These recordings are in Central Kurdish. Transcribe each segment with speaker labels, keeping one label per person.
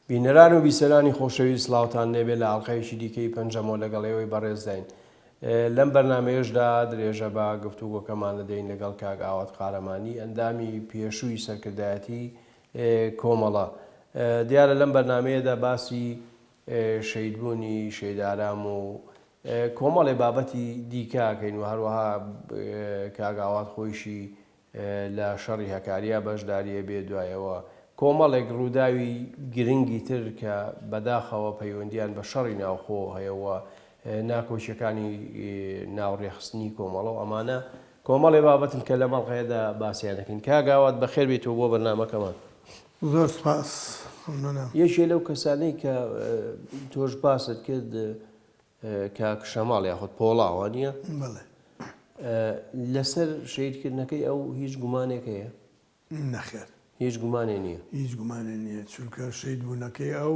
Speaker 1: بینەران و بیسەرانی خۆشەویست سڵاوتان لێبێ لە ئاڵقەیەکی دیکەی پەنجەمۆ لەگەڵ ئێوەی بەڕێزداین. لەم بەرنامەیەشدا درێژە بە گفتوگۆکەمان دەدەین لەگەڵ کاک ئاوات قارەمانی ئەندامی پێشووی سەرکردایەتی کۆمەڵە. دیارە لەم بەرنامەیەدا باسی شەهیدبوونی شەهید ئارام و کۆمەڵێ بابەتی دیکە ئەکەین و هەروەها کاک ئاوات خۆیشی لە شەڕی هەکاریا بەشداری ئەبێ دوای ئەوە کۆمەڵێک ڕووداوی گرنگی تر کە بەداخەوە پەیوەندیان بە شەڕی ناوخۆ هەیە و ناکۆکیەکانی ناو ڕێکخستنی کۆمەڵە و ئەمانە کۆمەڵێ بابەتن کە لەم ئەڵقەیەدا باسیان دەکەین. کاک ئاوات بەخێر بێیتەوە بۆ بەرنامەکەمان.
Speaker 2: زۆر سوپاس مەمنونم.
Speaker 1: یەکێ لەو کەسانەی کە تۆش باست کرد کاک شەماڵ یاخود پۆڵا وانییە؟
Speaker 2: بەڵێ.
Speaker 1: لەسەر شەهیدکردنەکەی ئەو هیچ گومانێک هەیە؟
Speaker 2: نەخێر.
Speaker 1: هیچ گومانێ نییە؟
Speaker 2: هیچ گومانێ نییە چونکە شەهیدبوونەکەی ئەو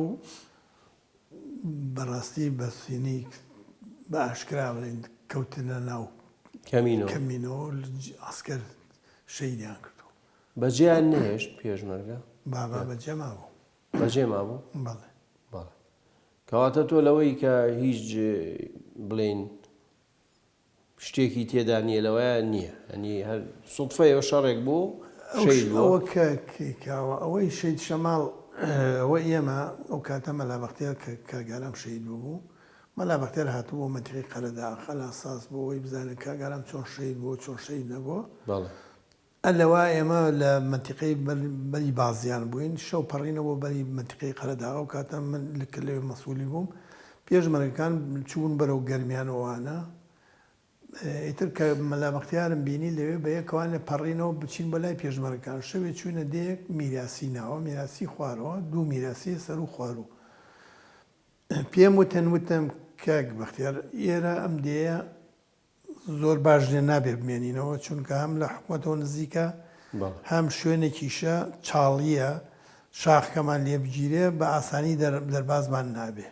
Speaker 2: بەڕاستی بە سینی بە ئاشکرا بڵێین کەوتنە ناو
Speaker 1: کەمینەوە
Speaker 2: کەمینەوە عەسکەر شەهیدیان کردووە.
Speaker 1: بەجێیان نەهێشت پێشمەرگە؟
Speaker 2: بابا بەجێ مابوو.
Speaker 1: بەجێ مابوو؟
Speaker 2: بەڵێ.
Speaker 1: بەڵێ. کەواتە تۆ لەوەی کە هیچ بڵێین شتێکی تێدا نییە لەوەیە نییە ئەنی هەر سوتفەیە شەڕێک بوو شەهید بووە.
Speaker 2: ئەوە کە کاوە ئەوەی شەهید شەماڵ ئەوە ئێمە ئەو کاتە مەلا بەختیار کە کاک ئارام شەهید ببوو مەلا بەختیار هاتبوو بۆ مەنتیقەی قەرەداغ ئەلاساس بۆ ئەوەی بزانێت کاک ئارام چۆن شەهید بووە چۆن شەهید نەبووە.
Speaker 1: بەڵێ.
Speaker 2: ئەلەوا ئێمە لە مەنتیقەی بەری بازیان بووین، شەو پەڕینەوە بۆ بەری مەنتیقەی قەرەداغ، ئەو کاتە من کە لەوێ مەسئولی بووم، پێشمەرگەکان چوون بەرەو گەرمیان و ئەوانە، ئیتر کە مەلا بەختیارم بینی لەوێ بە یەکەوانێ پەڕینەوە بچین بۆ لای پێشمەرگەکان، شەوێ چووینە دێیەک میراسی ناوە، میراسی خوارەوە، دوو میراسی سەروو خواروو. پێم وتن، وتم کاک بەختیار ئێرە ئەم دێیە زۆر باش نیە نابێ بمێنینەوە چونکە هەم لە حکومەتەوە نزیکە هەم شوێنێکیشە چاڵیە شاخکەمان لێ بگیرێ بە ئاسانی دەربازمان نابێ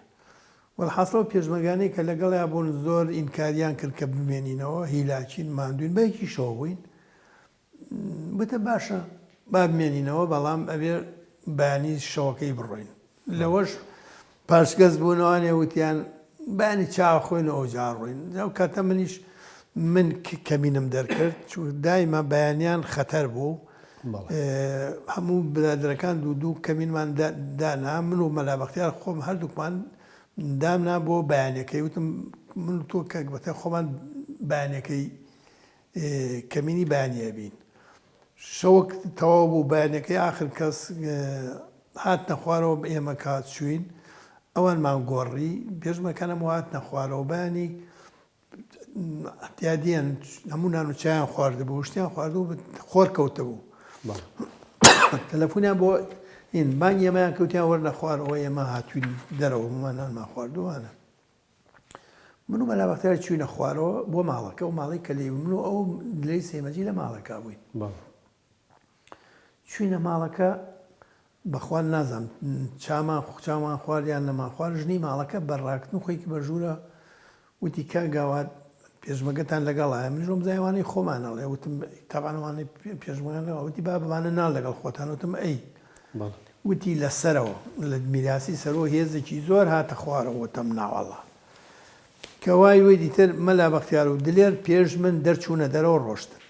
Speaker 2: وەلحاسڵ پێشمەرگانەی کە لەگەڵیا بوون زۆر ئینکاریان کرد کە بمێنینەوە هیلاکین ماندوین بەیەکیشەوە بووین وتم باشە با بمێنینەوە بەڵام ئەبێ بەیانی شەوەکەی بڕۆین لەوەش پاشگەز بوونەوانێ وتیان بەیانی چا خۆین و ئەوجا ڕۆین ئەو کاتە منیش من کەمینم دەرکرد چون دایمە بەیانیان خەتەر بوو هەموو برادەرەکان دوو دوو کەمینمان دانا من و مەلا بەختیار خۆم هەردووکمان دامنا بۆ بەیانەکەی وتم من و تۆ کاک بەختیار خۆمان بەیانەکەی کەمینی بەیانی ئەبین. شەوەک تەواو بوو بەیانەکەی ئاخر کەس هاتنە خوارەوە ئێمە کە چوین ئەوانمان گۆڕی پێشمەرکان هەموو هاتنە خوارەوە بەیانی اعتیادیان هەموو نان و چایان خواردبوو شتیان خواردبوو خۆر کەوتبوو تەلەفۆنیان بۆ این بانگی ئێمەیان کەوتیان وەرنە خوارەوە ئێمە هاتوین دەرەوە هەموومان نانمان خواردووانە من و مەلا بەختیار چووینە خوارەوە بۆ ماڵەکە و ماڵی کە لێی من و ئەو لێی سێمەجی لە ماڵەکە بووین چوینە ماڵەکە بەخوا نازانم چامان چامان خوارد یان نەمان خوارد ژنی ماڵەکە بە ڕاکتن خۆی بە ژوورە وتی کاک گاواد پێشمەگەتان لەگەڵایە منیش وەم زای ئەوانەی خۆمان ئەڵێ وتم تەبعەن ئەوانەی پێشمەگەن لەگەڵ وتی با بمانە نان لەگەڵ خۆتان وتم ئەی وتی لە سەرەوە لە میراسی سەرەوە هێزێکی زۆر هاتە خوارەوە وتم ناوەڵا کە وای وی دیتر مەلا بەختیار و دلێر پێش من دەرچوونە دەرەوە ڕۆشتن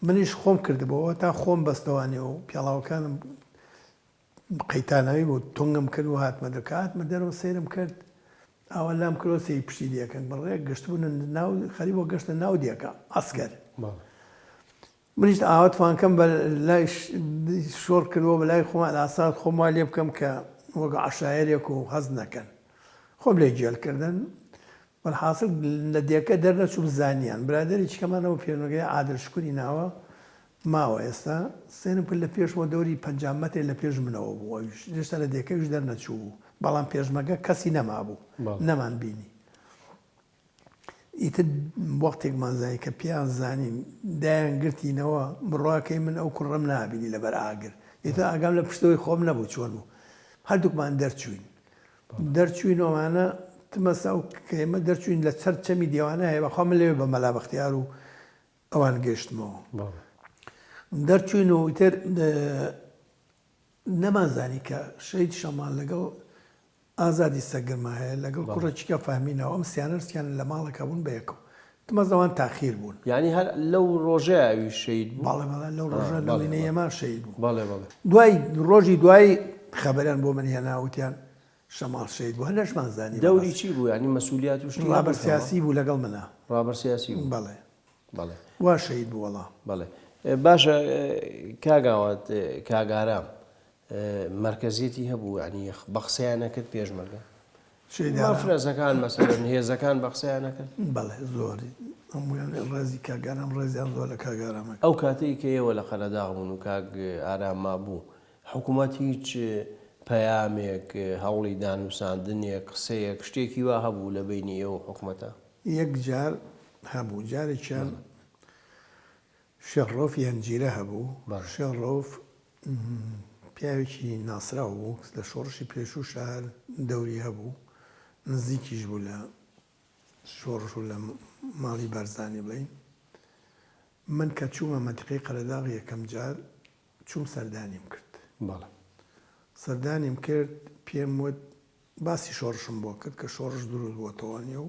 Speaker 2: منیش خۆم کردبەوە تا خۆم بەستەوانێ و پیاڵاوەکانم قەیتاناوی بوو تونگم کرد و هاتمە دەر کە هاتمە دەرەوە سەیرم کرد ئاوا لام کردەوە سەیری پشتی دێکەن بڕێک گەشتبوونە ناو خەریک بۆ گەشتە ناو دێکە عەسکەر منیش ئاوا توانکەم بە لای شۆڕ کردەوە بە لای خۆمان ئاسان خۆم وا لێ بکەم کە وەک عەشایەرێک و هەست نەکەن خۆم لێ گێل کردن وەلحاسڵ لە دێکە دەرنەچووم زانیان برادەرێکی کەمانەوە پێشمەرگەیە عادل شکوری ناوە ماوە ئێستا سەیرم کرد لە پێشمەوە دەوری 50 مەترێ لە پێش منەوە بوو ئەویش هێشتا لە دێکەویش دەرنەچوو بوو بەڵام پێشمەرگە کەسی نەمابوو نەمان بینی ئیتر وەختێکمان زانی کە پێیان زانین دایان گرتینەوە بڕواکەی من ئەو کوڕەم نابینی لەبەر ئاگر ئیتر ئاگام لە پشتەوەی خۆم نەبوو چۆن بوو هەردووکمان دەرچووین دەرچووین ئەوانە تمەسا و کە ئێمە دەرچووین لە سەر چەمی دێوانە هەیە بەخوا من لەوێ بە مەلا بەختیار و ئەوان گەشتمەوە دەرچووین و ئیتر. نەمانزانی کە شەهید شەماڵ لەگەڵ ئازادی سەگرما هەیە لەگەڵ کوڕێکی کە فەهمی ناوە ئەم سیانەرسیان لە ماڵەکە بوون بە یەکەوە تمەز ئەوان تاخیر بوون.
Speaker 1: یانی هەر لەو ڕۆژەیا ئەویش شەهید بوو؟
Speaker 2: بەڵێ بەڵێ لەو ڕۆژە لەو وینەی ئێمە شەهید بوو.
Speaker 1: بەڵێ بەڵێ.
Speaker 2: دوای ڕۆژی دوایی خەبەریان بۆ من هێنا وتیان شەماڵ شەهید بوو هەر نەشمان زانی
Speaker 1: دەوری چی بوو یانی مەسولیات و شتی هەبوو؟
Speaker 2: ڕابەر سیاسی بوو لەگەڵ منا.
Speaker 1: ڕابەر سیاسی بوو.
Speaker 2: بەڵێ.
Speaker 1: بەڵێ.
Speaker 2: وا شەهید بوو وەڵا.
Speaker 1: بەڵێ باشە کاک ئاوات کاک ئارام مەرکەزیەتی هەبوو یانی بە قسەیان نەکرد پێشمەرگە؟ مەفرەزەکان مەسەلەن هێزەکان بە قسەیان نەکرد؟
Speaker 2: بەڵێ زۆر هەموویان ڕێزی کاک ئارام ڕێزیان زۆر لە کاک ئارام ئەکرد.
Speaker 1: ئەو کاتەی کە ئێوە لە قەرەداغ بوون و کاک ئارام مابوو حکوومەت هیچ پەیامێک هەوڵی دانوساندنێک قسەیەک شتێکی وا هەبوو لە بەینی ئێوە و حکومەتا؟
Speaker 2: یەک جار هەبوو جارێکیان شێخ ڕەوفی هەنجیرە هەبوو شێخ ڕەوف پیاوێکی ناسراو بوو لە شۆڕشی پێشوو شار دەوری هەبوو نزیکیش بوو لە شۆڕش و لە ماڵی بارزانی بڵین من کە چوومە مەنتیقەی قەرەداغ یەکەم جار چووم سەردانیم کرد سەردانیم کرد پێم وت باسی شۆڕشم بۆ کرد کە شۆڕش دروست بۆتەوە نیە و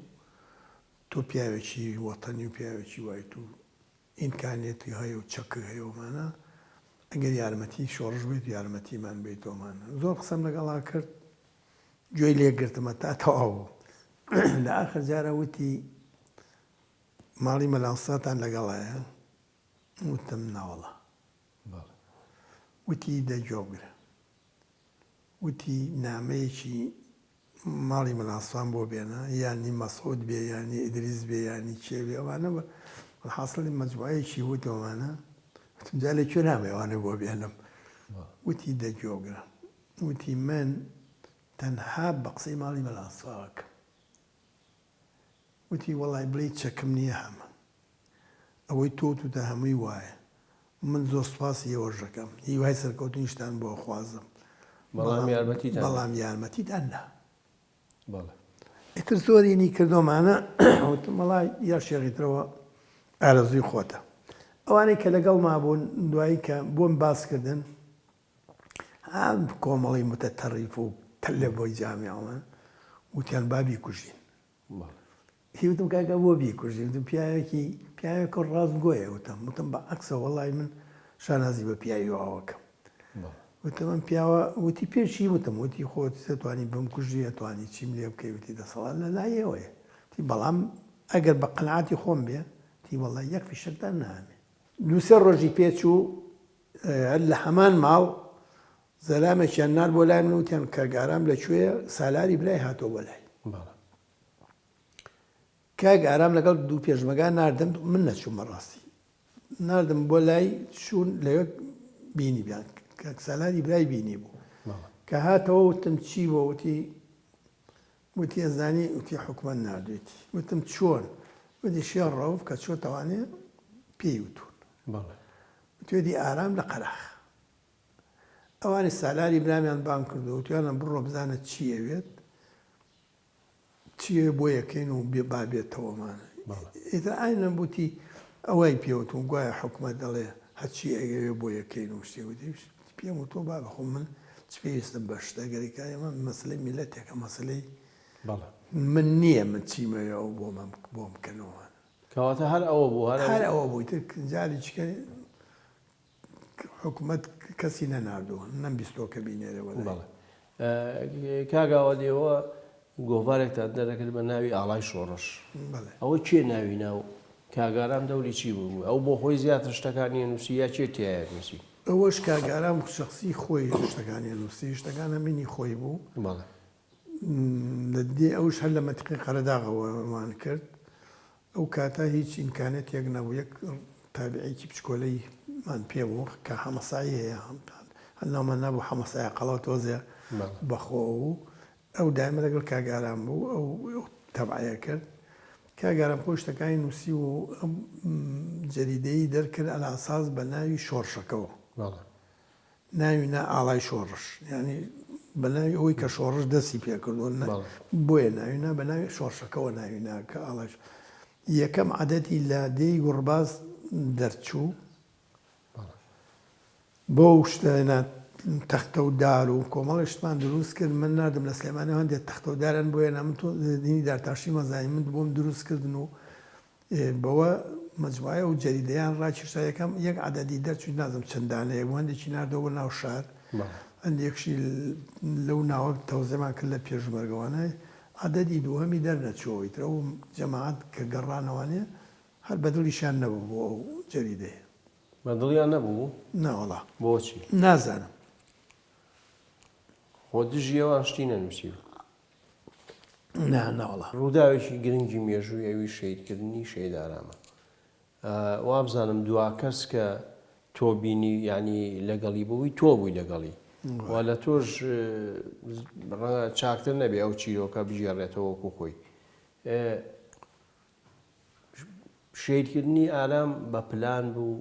Speaker 2: تۆ پیاوێکی وەتەنی و پیاوێکی وایت و ئیمکانیەتی هەیە و چەکت هەیە و ئەمانە ئەگەر یارمەتی شۆڕش بیت یارمەتیمان بیت و ئەمانە زۆر قسەم لەگەڵا کرد گوێی لێ گرتم هەتا تەواو بوو لە ئاخر جارە وتی ماڵی مەلانساتان لەگەڵایە وتم ناوەڵا وتی دە گوێ بگرە وتی نامەیەکی ماڵی مەلاسوان بۆ بێنە یانی مەسعود بێ یانی ئیدریس بێ یانی کێ بێ ئەوانە حاصلی مەجموعەیەکی وت ئەوانە وتم جا لە کوێ نامەی ئەوانە بۆ بێنم وتی دە گوێبگرە وتی من تەنها بە قسەی ماڵی مەلاسواکەم وتی وەڵای بڵێی چەکم نییە هەمە ئەوەی تۆ وتوتە هەمووی وایە من زۆر سوپاسی ئێوەش دەکەم هیوای سەرکەوتنیشتان بۆ ئەخوازم
Speaker 1: بەڵام یارمەتیتان
Speaker 2: بەڵام یارمەتیتان نا
Speaker 1: بەڵێ
Speaker 2: ئیتر زۆرینی کردۆمانە وتم وەڵا یا شێخی ترەوە ئارەزووی خۆتە ئەوانەی کە لەگەڵ مابوون دوایی کە بۆم باس کردن ئەم کۆمەڵی متەتەڕیف و تەلە بۆی جامیعەوە وتیان با بیکوژین وتم کاکە بۆ بیکوژین وتم پیاوێکی پیاوێکە ڕاستگۆیە وتم وتم بە عەکسە وەڵی من شانازی بە پیاوی واوەکەم وتم ئەم پیاوە وتی پێشی وتم وتی خۆت دەتوانی بمکوژی ئەتوانی چیم لێ بکەی وتی دەسەڵات لە لای ئێوەیە وتی بەڵام ئەگەر بە قەناعەتی خۆم بێ وتی وەڵی یەک فیشەکتان نامێ دوو سێ ڕۆژی پێچوو هەر لە هەمان ماڵ زەلامێکیان نارد بۆ لای من وتیان کاک ئارام لە کوێیە سالاری برای هاتۆ بۆ لای کاک ئارام لەگەڵ دوو پێشمەگا ناردم من نەچووم بەڕاستی ناردم بۆ لای چوون لەوێ بینی بیان کاک سالاری برای بینی بوو کە هاتەوە وتم چی بۆ وتی وتی ئەزانی وتی حکومەت ناردوێتی وتم چۆن وتی شێڕ ڕەوف کە چۆتەوانێ پێی وتون وتوێتی ئارام لە قەراخ ئەوانی سالاری برامیان بانگ کردو وتویانە بڕۆ بزانە چی ئەوێت چی بۆ یەکەین و بێ با بێتەوەمانە ئیتر ئاینە بوتی ئەوەی پێوتون گوایە حکومەت دەڵێ هەرچی ئەگەوێ بۆ یەکەین و شتێ وتی پێم وتوە بابە خۆ من چ پێویستم بە شتە گەرەکە ئێمە مەسلەی میلەتێکە مەسلەی من نییە من چیمەوێ ئەو بۆم بۆم بکەنەوە
Speaker 1: کەواتە هەر ئەوە بوو
Speaker 2: هەر ئەوە بوو تر جاری چکە حکومەت کەسی نەناردووە نەمبیستووە کە بینێرێ بۆ لای.
Speaker 1: بەڵێ کاک ئاوات ئێوە گۆڤارێکتان دەرەکرد بە ناوی ئاڵای شۆڕش
Speaker 2: بەڵێ.
Speaker 1: ئەوە کێ ناوی نا و کاک ئارام دەوری چی بوو ئەو بۆ خۆی زیاتر شتەکانی ئەنووسی یا کێ تیایا نووسی؟
Speaker 2: ئەوەش کاک ئارام شەخسی خۆی شتەکانی ئەنووسی شتەکان هەمینی خۆی بوو.
Speaker 1: بەڵێ.
Speaker 2: لە دێ ئەوش هەر لە مەنتیقەی قەرەداغەوە مان کرد ئەو کاتە هیچ ئیمکانێتێک نەبوو یەک تابعێکی بچکۆلەی مان پێ بوو کە حەمەسایی هەیە هەر ناومان نابوو حەمەسایە قەڵەو تۆزێ بەخۆ بوو ئەو دایمە لەگەڵ کاک ئارام بوو ئەو تەبعەیە کرد کاک ئارام خۆی شتەکانی نووسی و ئەم جەریدەی دەرکرد ئەلاساس بە ناوی شۆڕشەکەوە ناوی نا ئاڵای شۆڕش یانی بە ناوی ئەوەی کە شۆڕش دەستی پێکردووە بۆیە ناوی نا بە ناوی شۆڕشەکەوە ناوی نا کە ئاڵای یەکەم عەدەدی لە دێی گوڕباز دەرچوو بۆ شتە نا. تەختە و دار و کۆمەڵێ شتمان دروست کرد من ناردم لە سلێمانی هەندێک تەختە و داران بۆ هێنا من تۆ دینی دارتاشیم ئەزانی من بۆم دروست کردن و بەوە مەجموعەی ئەو جەریدەیان ڕاکێشا یەکەم یەک عەدەدی دەرچوو نازم چەند دانەیەک بوو هەندێکی ناردەوە بۆ ناو شار هەندێکشی لەو ناوە تەوزێمان کرد لە پێشمەرگەوانە عەدەدی دووهەمی دەرنەچووەوە ئیتر ئەو جەماعەت کە گەڕانەوانێ هەر بە دڵیشیان نەبوو بۆ ئەو جەریدەیە.
Speaker 1: بە دڵیان نەبوو؟
Speaker 2: نا وەڵا.
Speaker 1: بۆچی؟
Speaker 2: نازانم.
Speaker 1: خۆ دژی ئەوان شتی نەنووسیوە.
Speaker 2: نا نەوەڵا.
Speaker 1: ڕووداوێکی گرنگی مێژووی ئەویش شەهیدکردنی شەهید ئارامە. وابزانم دوا کەس کە تۆ بینی یانی لەگەڵی بووی تۆ بووی لەگەڵی و لە تۆش ڕەنگە چاکتر نەبێ ئەو چیرۆکە بگێڕێتەوە وەکو خۆی. شەهیدکردنی ئارام بە پلان بوو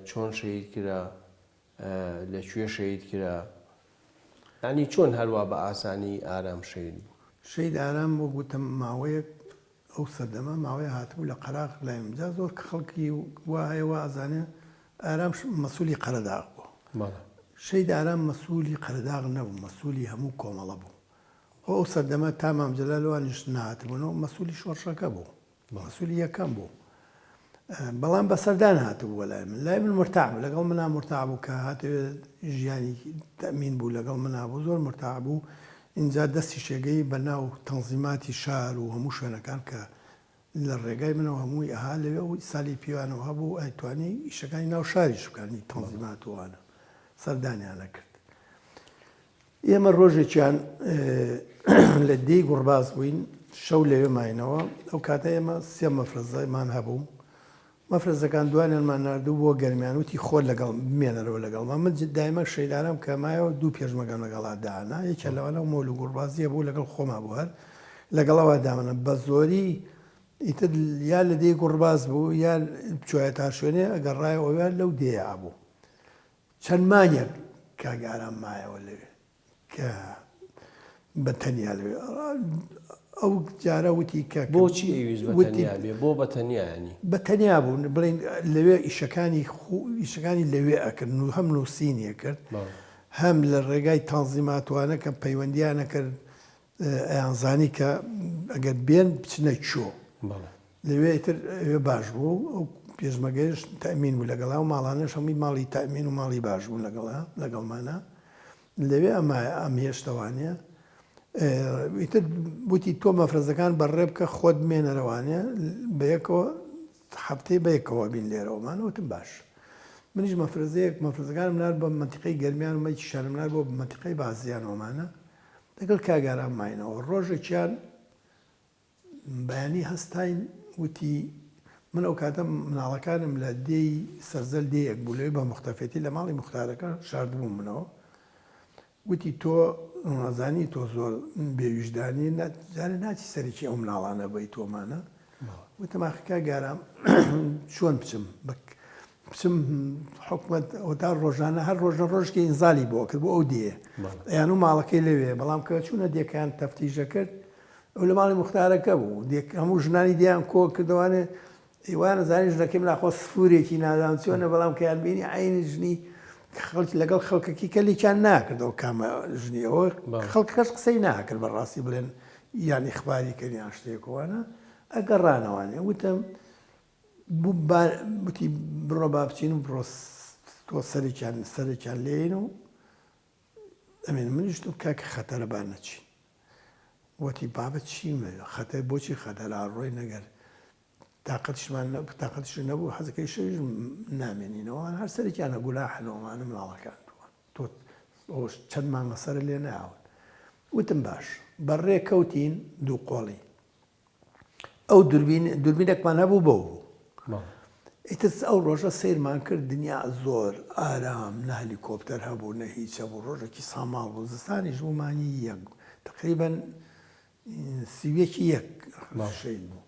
Speaker 1: چۆن شەهید کرا؟ لە کوێ شەهید کرا؟ یانی چۆن هەروا بە ئاسانی ئارام شەهید بوو؟
Speaker 2: شەهید ئارام وەک وتم ماوەیەک ئەو سەردەمە ماوەیە هاتبوو لە قەراغ لای من جا زۆر خەڵکی وا هەیە وا ئەزانێ ئارام مەسولی قەرەداغ بوو.
Speaker 1: بەڵێ.
Speaker 2: شەهید ئارام مەسولی قەرەداغ نەبوو مەسولی هەموو کۆمەڵە بوو. خۆ ئەو سەردەمە تا مام جەلال وانیش نەهاتبوونەوە مەسولی شۆڕشەکە بوو. مەسولی یەکەم بوو بەڵام بە سەردان هاتبوو لای من لای من مرتاح بوو لەگەڵ منا مرتاح بوو کە هاتەوێ ژیانی تەمین بوو لەگەڵ منا بوو زۆر مرتاح بوو اینجا دەستی شێگەی بە ناو تەنزیماتی شار و هەموو شوێنەکان کە لە ڕێگای منەوە هەمووی ئەها لەوێ و سالی پیوانەوە هەبوو ئەیتوانی ئیشەکانی ناو شاریش بکانی تەنزیمات وانە سەردانیانە کرد ئێمە ڕۆژێکیان لە دێی گوڕباز بووین، شەو لەوێ ماینەوە. ئەو کاتە ئێمە سێ مەفرەزەمان هەبوو. مەفرەزەکان دوانیانمان ناردوو بۆ گەرمیان، وتی خۆت لەگەڵ بمێنەرەوە لەگەڵمان. من دایمە شەیدارام کە مایەوە دوو پێشمەرگەم لەگەڵا دانا، یەکیان لەوانە مۆل و گوڕبازیە بوو لەگەڵ خۆما بوو هەر لەگەڵ ئەوا دامەنا. بە زۆری ئیتر یا لە دێی گوڕباز بوو یا بچوایە تا شوێنێ ئەگەڕایەوە ئەویا لەو دێیە ئەبوو. چەند مانگێک کاک ئارام مایەوە لەوێ کە بە تەنیا لەوێ ئەو جارە وتی کە
Speaker 1: بۆچی ئەویست بە تەنیا بێ بۆ بە تەنیا ینی
Speaker 2: بە تەنیا بوون بڵین لەوێ ئیشەکانی ئیشەکانی لەوێ ئەکرد و هەم نووسینی کرد هەم لە ڕێگای تانزیماتوانە کە پەیوەندیانە کرد ئەیانزانی کە ئەگەر بێن بچنە کوێ. لەوێ ئیتر ئەوێ باش بوو ئەو پێشمەگەیش تەئمین بوو لەگەڵا و ماڵانەش هەمووی ماڵی تەئمین و ماڵی باش بوون لەگەڵا لەگەڵمانە لەوێ ئەمە ئەم هێشتەوانێ ئیتر وتی تۆ مەفرەزەکان بەڕێ بکە خۆت بمێنەرەوانێ بەیەکەوە هەفتەی بەیەکەوە بین لێرەوەمان وتم باش منیش مەفرەزەیەک مەفرەزەکانم نارد بە مەنتیقەی گەرمیان و مەیکیشانم نارد بۆ مەنتیقەی بازیانەوەمانە لەگەڵ کاک ئارام ماینەوە. ڕۆژێکیان بەیانی هەستاین وتی، من ئەو کاتە مناڵەکانم لە دێی سەرزەل دێیەک بوو لەوێ بە موختەفێتی لە ماڵی موختارەکە شاردبوومنەوە. وتی تۆ ئەزانی تۆ زۆر بێویژدانی جارێ ناچی سەرێکی ئەو مناڵانە بەی تۆمانە. وتم ئاخ کاک ئارام چۆن بچم بچم حکومەت ئەوتا ڕۆژانە هەر ڕۆژە ڕۆژکی ئینزالی بۆ کرد بۆ ئەو دێ ئەیان و ماڵەکەی لەوێ بەڵام کە چوونە دێکان تەفتیشە کرد ئەو لە ماڵی مختارەکە بوو دێک هەموو ژنانی دیان کۆ کردوانێ ئیوانە زانی ژنەکەی مناخۆ سفورێکی نادام چۆنە بەڵام کەیان بینی عینی ژنی خەڵک لەگەڵ خەڵکەکی کە لێکیان ناکردەوە کامە ژنی ئەوە خەڵکەکەش قسەی ناکرد بەڕاستی بڵێن یان ئیخباری کەن یان شتێک وانە ئەگەڕانەوانێ وتم وتی بڕۆ با بچین و بڕۆ تۆ سەرێکیان سەرێکیان لێین و ئەمێن منیش تم کاکە خەتەرە با نەچین وتی بابە چیمە خەتەر بۆچی خەتەرا ڕۆی نەگەر تاقەتیشمان تاقەتیش نەبوو حەزەکەی شەویش نامێنینەوە هەر سەرێکیانە گوناحنەوەمانە مناڵەکان تۆ ئەوەش چەند مانگە سەرە لێ ناون وتم باش بەڕێ کەوتین دوو قۆڵی ئەو دوربین دوربینێکمان هەبوو بەو بوو ئیتر ئەو ڕۆژە سەیرمان کرد دنیا زۆر ئارام نە هەلیکۆپتەر هەبوو نە هیچ هەبوو ڕۆژێکی ساماڵ بوو زستانیش بوو مانگی یەک تقریبا سیویەکی یەک شەید بوو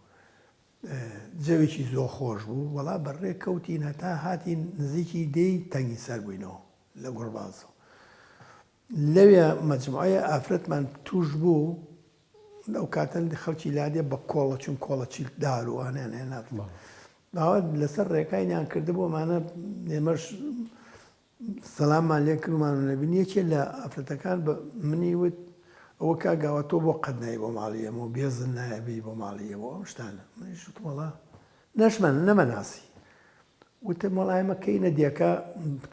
Speaker 2: جەوێکی زۆر خۆش بوو وەڵا بەڕێ کەوتین هەتا هاتین نزیکی دێی تەنگی سەر بووینەوە لە گوڕبازەوە لەوێ مەجموعەیە ئافرەتمان توش بوو ئەو کاتە خەڵکی لادێ بە کۆڵە چون کۆڵە چیل دار و ئانیان هێنا باوە لەسەر ڕێکاینیان کردبوومانە ئێمەش. سەلاممان لێ کردمان و نەبین یەکێ لە ئافرەتەکان بە منی وت ئەوە کاک گاوە تۆ بۆ قەت نای بۆ ماڵی ئێمە و بێزن نایە بێی بۆ ماڵی ئێمە و ئەم شتانە منیش وتم وەڵا نەشمان نەمەناسی وتم وەڵا ئێمە کەینە دێکە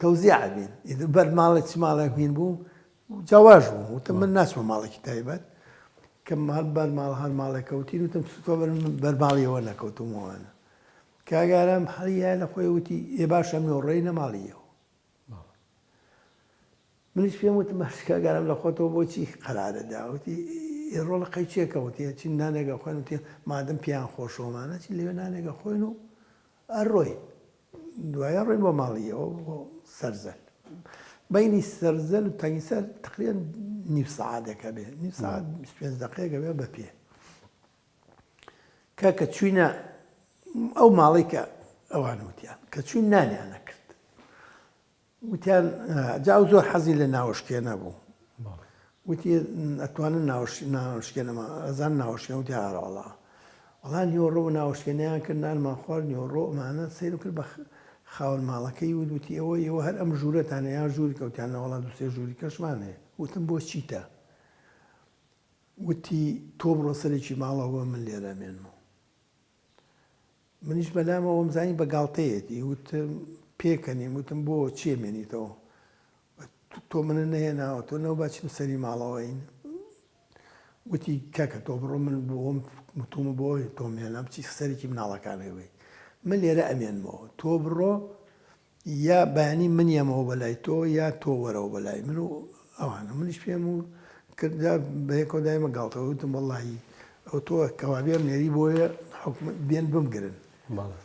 Speaker 2: تەوزیع ئەبین ئیتر بەر ماڵێ چ ماڵێک هین بوو جا واش بوو وتم من ناچمە ماڵێکی تایبەت کە هەر بەر ماڵ هەر ماڵێک کەوتین وتم تۆ بەر بەر ماڵیەوە نەکەوتومەوانە کاک ئارام هەڵیایە لە خۆی وتی، ئێ باشە منۆ ڕێینە ماڵی ئێوە. منیش پێم وتم باش کاک ئارام لە خۆتەوە بۆچی قەرارە دا؟ وتی، ئێ ڕۆڵە قەی چێکە؟ وتی، ئەچین نانێک ئەخۆین. وتی، مادەم پێیان خۆشەوەمانە ئەچین لەوێ نانێک ئەخۆین و ئەڕۆین. دوایە ڕۆین بۆ ماڵی ئێوە بۆ سەرزەل. بەینی سەرزەل و تەنگیسەر تقریبا نیو سەعاتێک ئەبێ، نیو سەعات 25 دەقەیەک ئەبێ بە پێ. کاکە چوینە ئەو ماڵەی کە ئەوان وتیان کە چوین نانیان نەکرد وتیان جا ئەو زۆر حەزی لە ناوشکێنە بوو وتی ئەتوانن ناوشکێنەمە ئەزان ناوشکێن وتی ئارەوەڵا وەڵا نیوەڕۆ و ناوشکێنیان کرد نانمان خوارد نیوەڕۆ ئەمانە سەیر کرد بە خاوەن ماڵەکەی وت وتی ئەوە ئێوە هەر ئەم ژوورەتانە یان ژووری کەوتیان نەوەڵا دوسێ ژووری کەشمان هەیە وتم بۆ چیتە وتی، تۆ بڕۆ سەرێکی ماڵەوە من لێرە ئەمێنمەوە. منیش بەلامەوە وەمزانی بە گاڵتەیەتی. وتم، پێکەنیم، وتم، بۆ چی ئەمێنیتەوە؟ تۆ منت نەهێناوە، تۆ نەو با چیم سەری ماڵەوەین. وتی، کاکە تۆ بڕۆ من بۆم وتومە بۆ تۆم هێنا بچی سەرێکی مناڵەکانت بی. من لێرە ئەمێنمەوە. تۆ بڕۆ یا بەیانی من یەمەوە بەلای تۆ یا تۆ وەرەوە بەلای من و ئەوانە منیش پێم و کرد جا بەیەکەوە دایمە گاڵتەوە وتم وەڵڵاهی ئەو تۆ کەوابێم نێری بۆیە حکومە بێن بمگرن
Speaker 1: بەڵێ.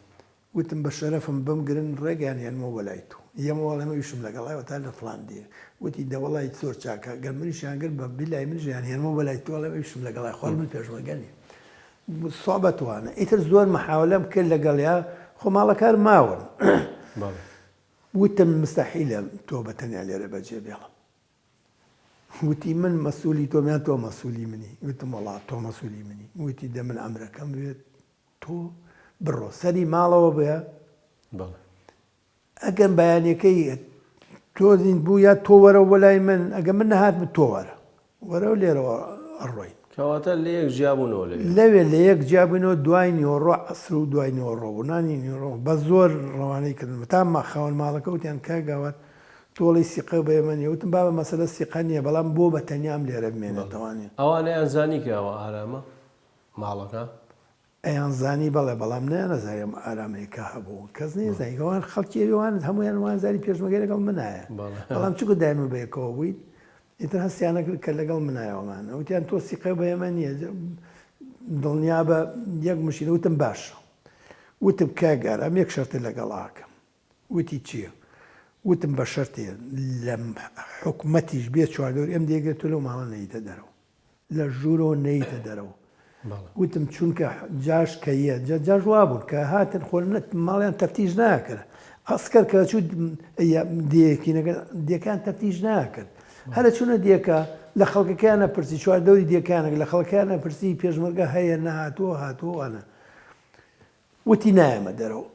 Speaker 2: وتم بە شەرەفم بمگرن ڕێگەیان هێنمەوە بەلای تۆ یەمەوە ئەڵێم ئەویشم لەگەڵای وەتا لە فڵان دێ وتی دە وەڵای زۆر چاکە گەر منیشیان گرت بە بیلای منیشیان هێنمەوە بەلای تۆ ئەڵێم ئەویشم لەگەڵای خۆر من پێشمەرگە نیم سوعبەتوانە ئیتر زۆر محاولەم کرد لەگەڵیا خۆ ماڵەکار ماون وتم مستحیلە تۆ بە تەنیا لێرە بەجێ بێڵم وتی من مەسوولی تۆم یان تۆ مەسوولی منی وتم وەڵا تۆ مەسوولی منی وتی دە من ئەمرەکەم بێت تۆ بڕۆ سەری ماڵەوە بێ ئەگەر بەیانەکەی تۆ زیند بوو یا تۆ وەرەوە بۆ لای من ئەگەر من نەهاتم تۆ وەرە وەرەوە لێرەوە ئەڕۆین.
Speaker 1: کەواتە لە یەک جیا بوونەوە لەوێ.
Speaker 2: لەوێ لە یەک جیا بووینەوە دوای نیوەڕۆ عەسر و دوای نیوەڕۆ بوو نانی نیوەڕۆ بە زۆر ڕەوانەی کردن تا خاوەن ماڵەکە وتیان کاک گاوار تۆ ئەڵێی سیقە بە ئێمە نییە وتم بابە مەسەلە سیقە نییە بەڵام بۆ بە تەنیام لێرە بمێنێتەوانێ.
Speaker 1: ئەوان ئەیانزانی کە ئەوە ئارامە ماڵەکە؟
Speaker 2: ئەیانزانی بەڵێ بەڵام نەیانەزانی ئەم ئارامەیە کە هەبوو کەس نەیزانی ئەوان خەڵکی ئەوێوان هەمویان وانزانی پێشمەگەی لەگەڵ منایە بەڵام چونکە دایمە بەیەکەوە بووین ئیتر هەستیانە کرد کە لەگەڵ منایەوەمانە وتیان تۆ سیقە بە ئێمە نییە دڵنیا بە یەک مشینە وتم باشە وتم کاک ئارام یەک شەرتە لەگەڵ ئاکەم وتی چییە وتم بە شەرتێ لە حکومەتیش بێ چواردەور ئێم دێگرێت تۆ لەو ماڵە نەیتە دەرەوە لە ژوورەوە نەیتە دەرەوە وتم چونکە جاش کە یە جا جاش وابوون کە هاتن خۆ ماڵیان تەفتیش ناکرد ئەسکەر کە چوو دێکینەکە دێکان تەفتیش ناکرد هەرە چوونە دێکە لە خەڵکەکەیانە پرسی چوار دەوری دێکانێک لە خەڵکیانە پرسی پێشمەرگە هەیە نەهاتووە هاتووانە وتی نایەمە دەرەوە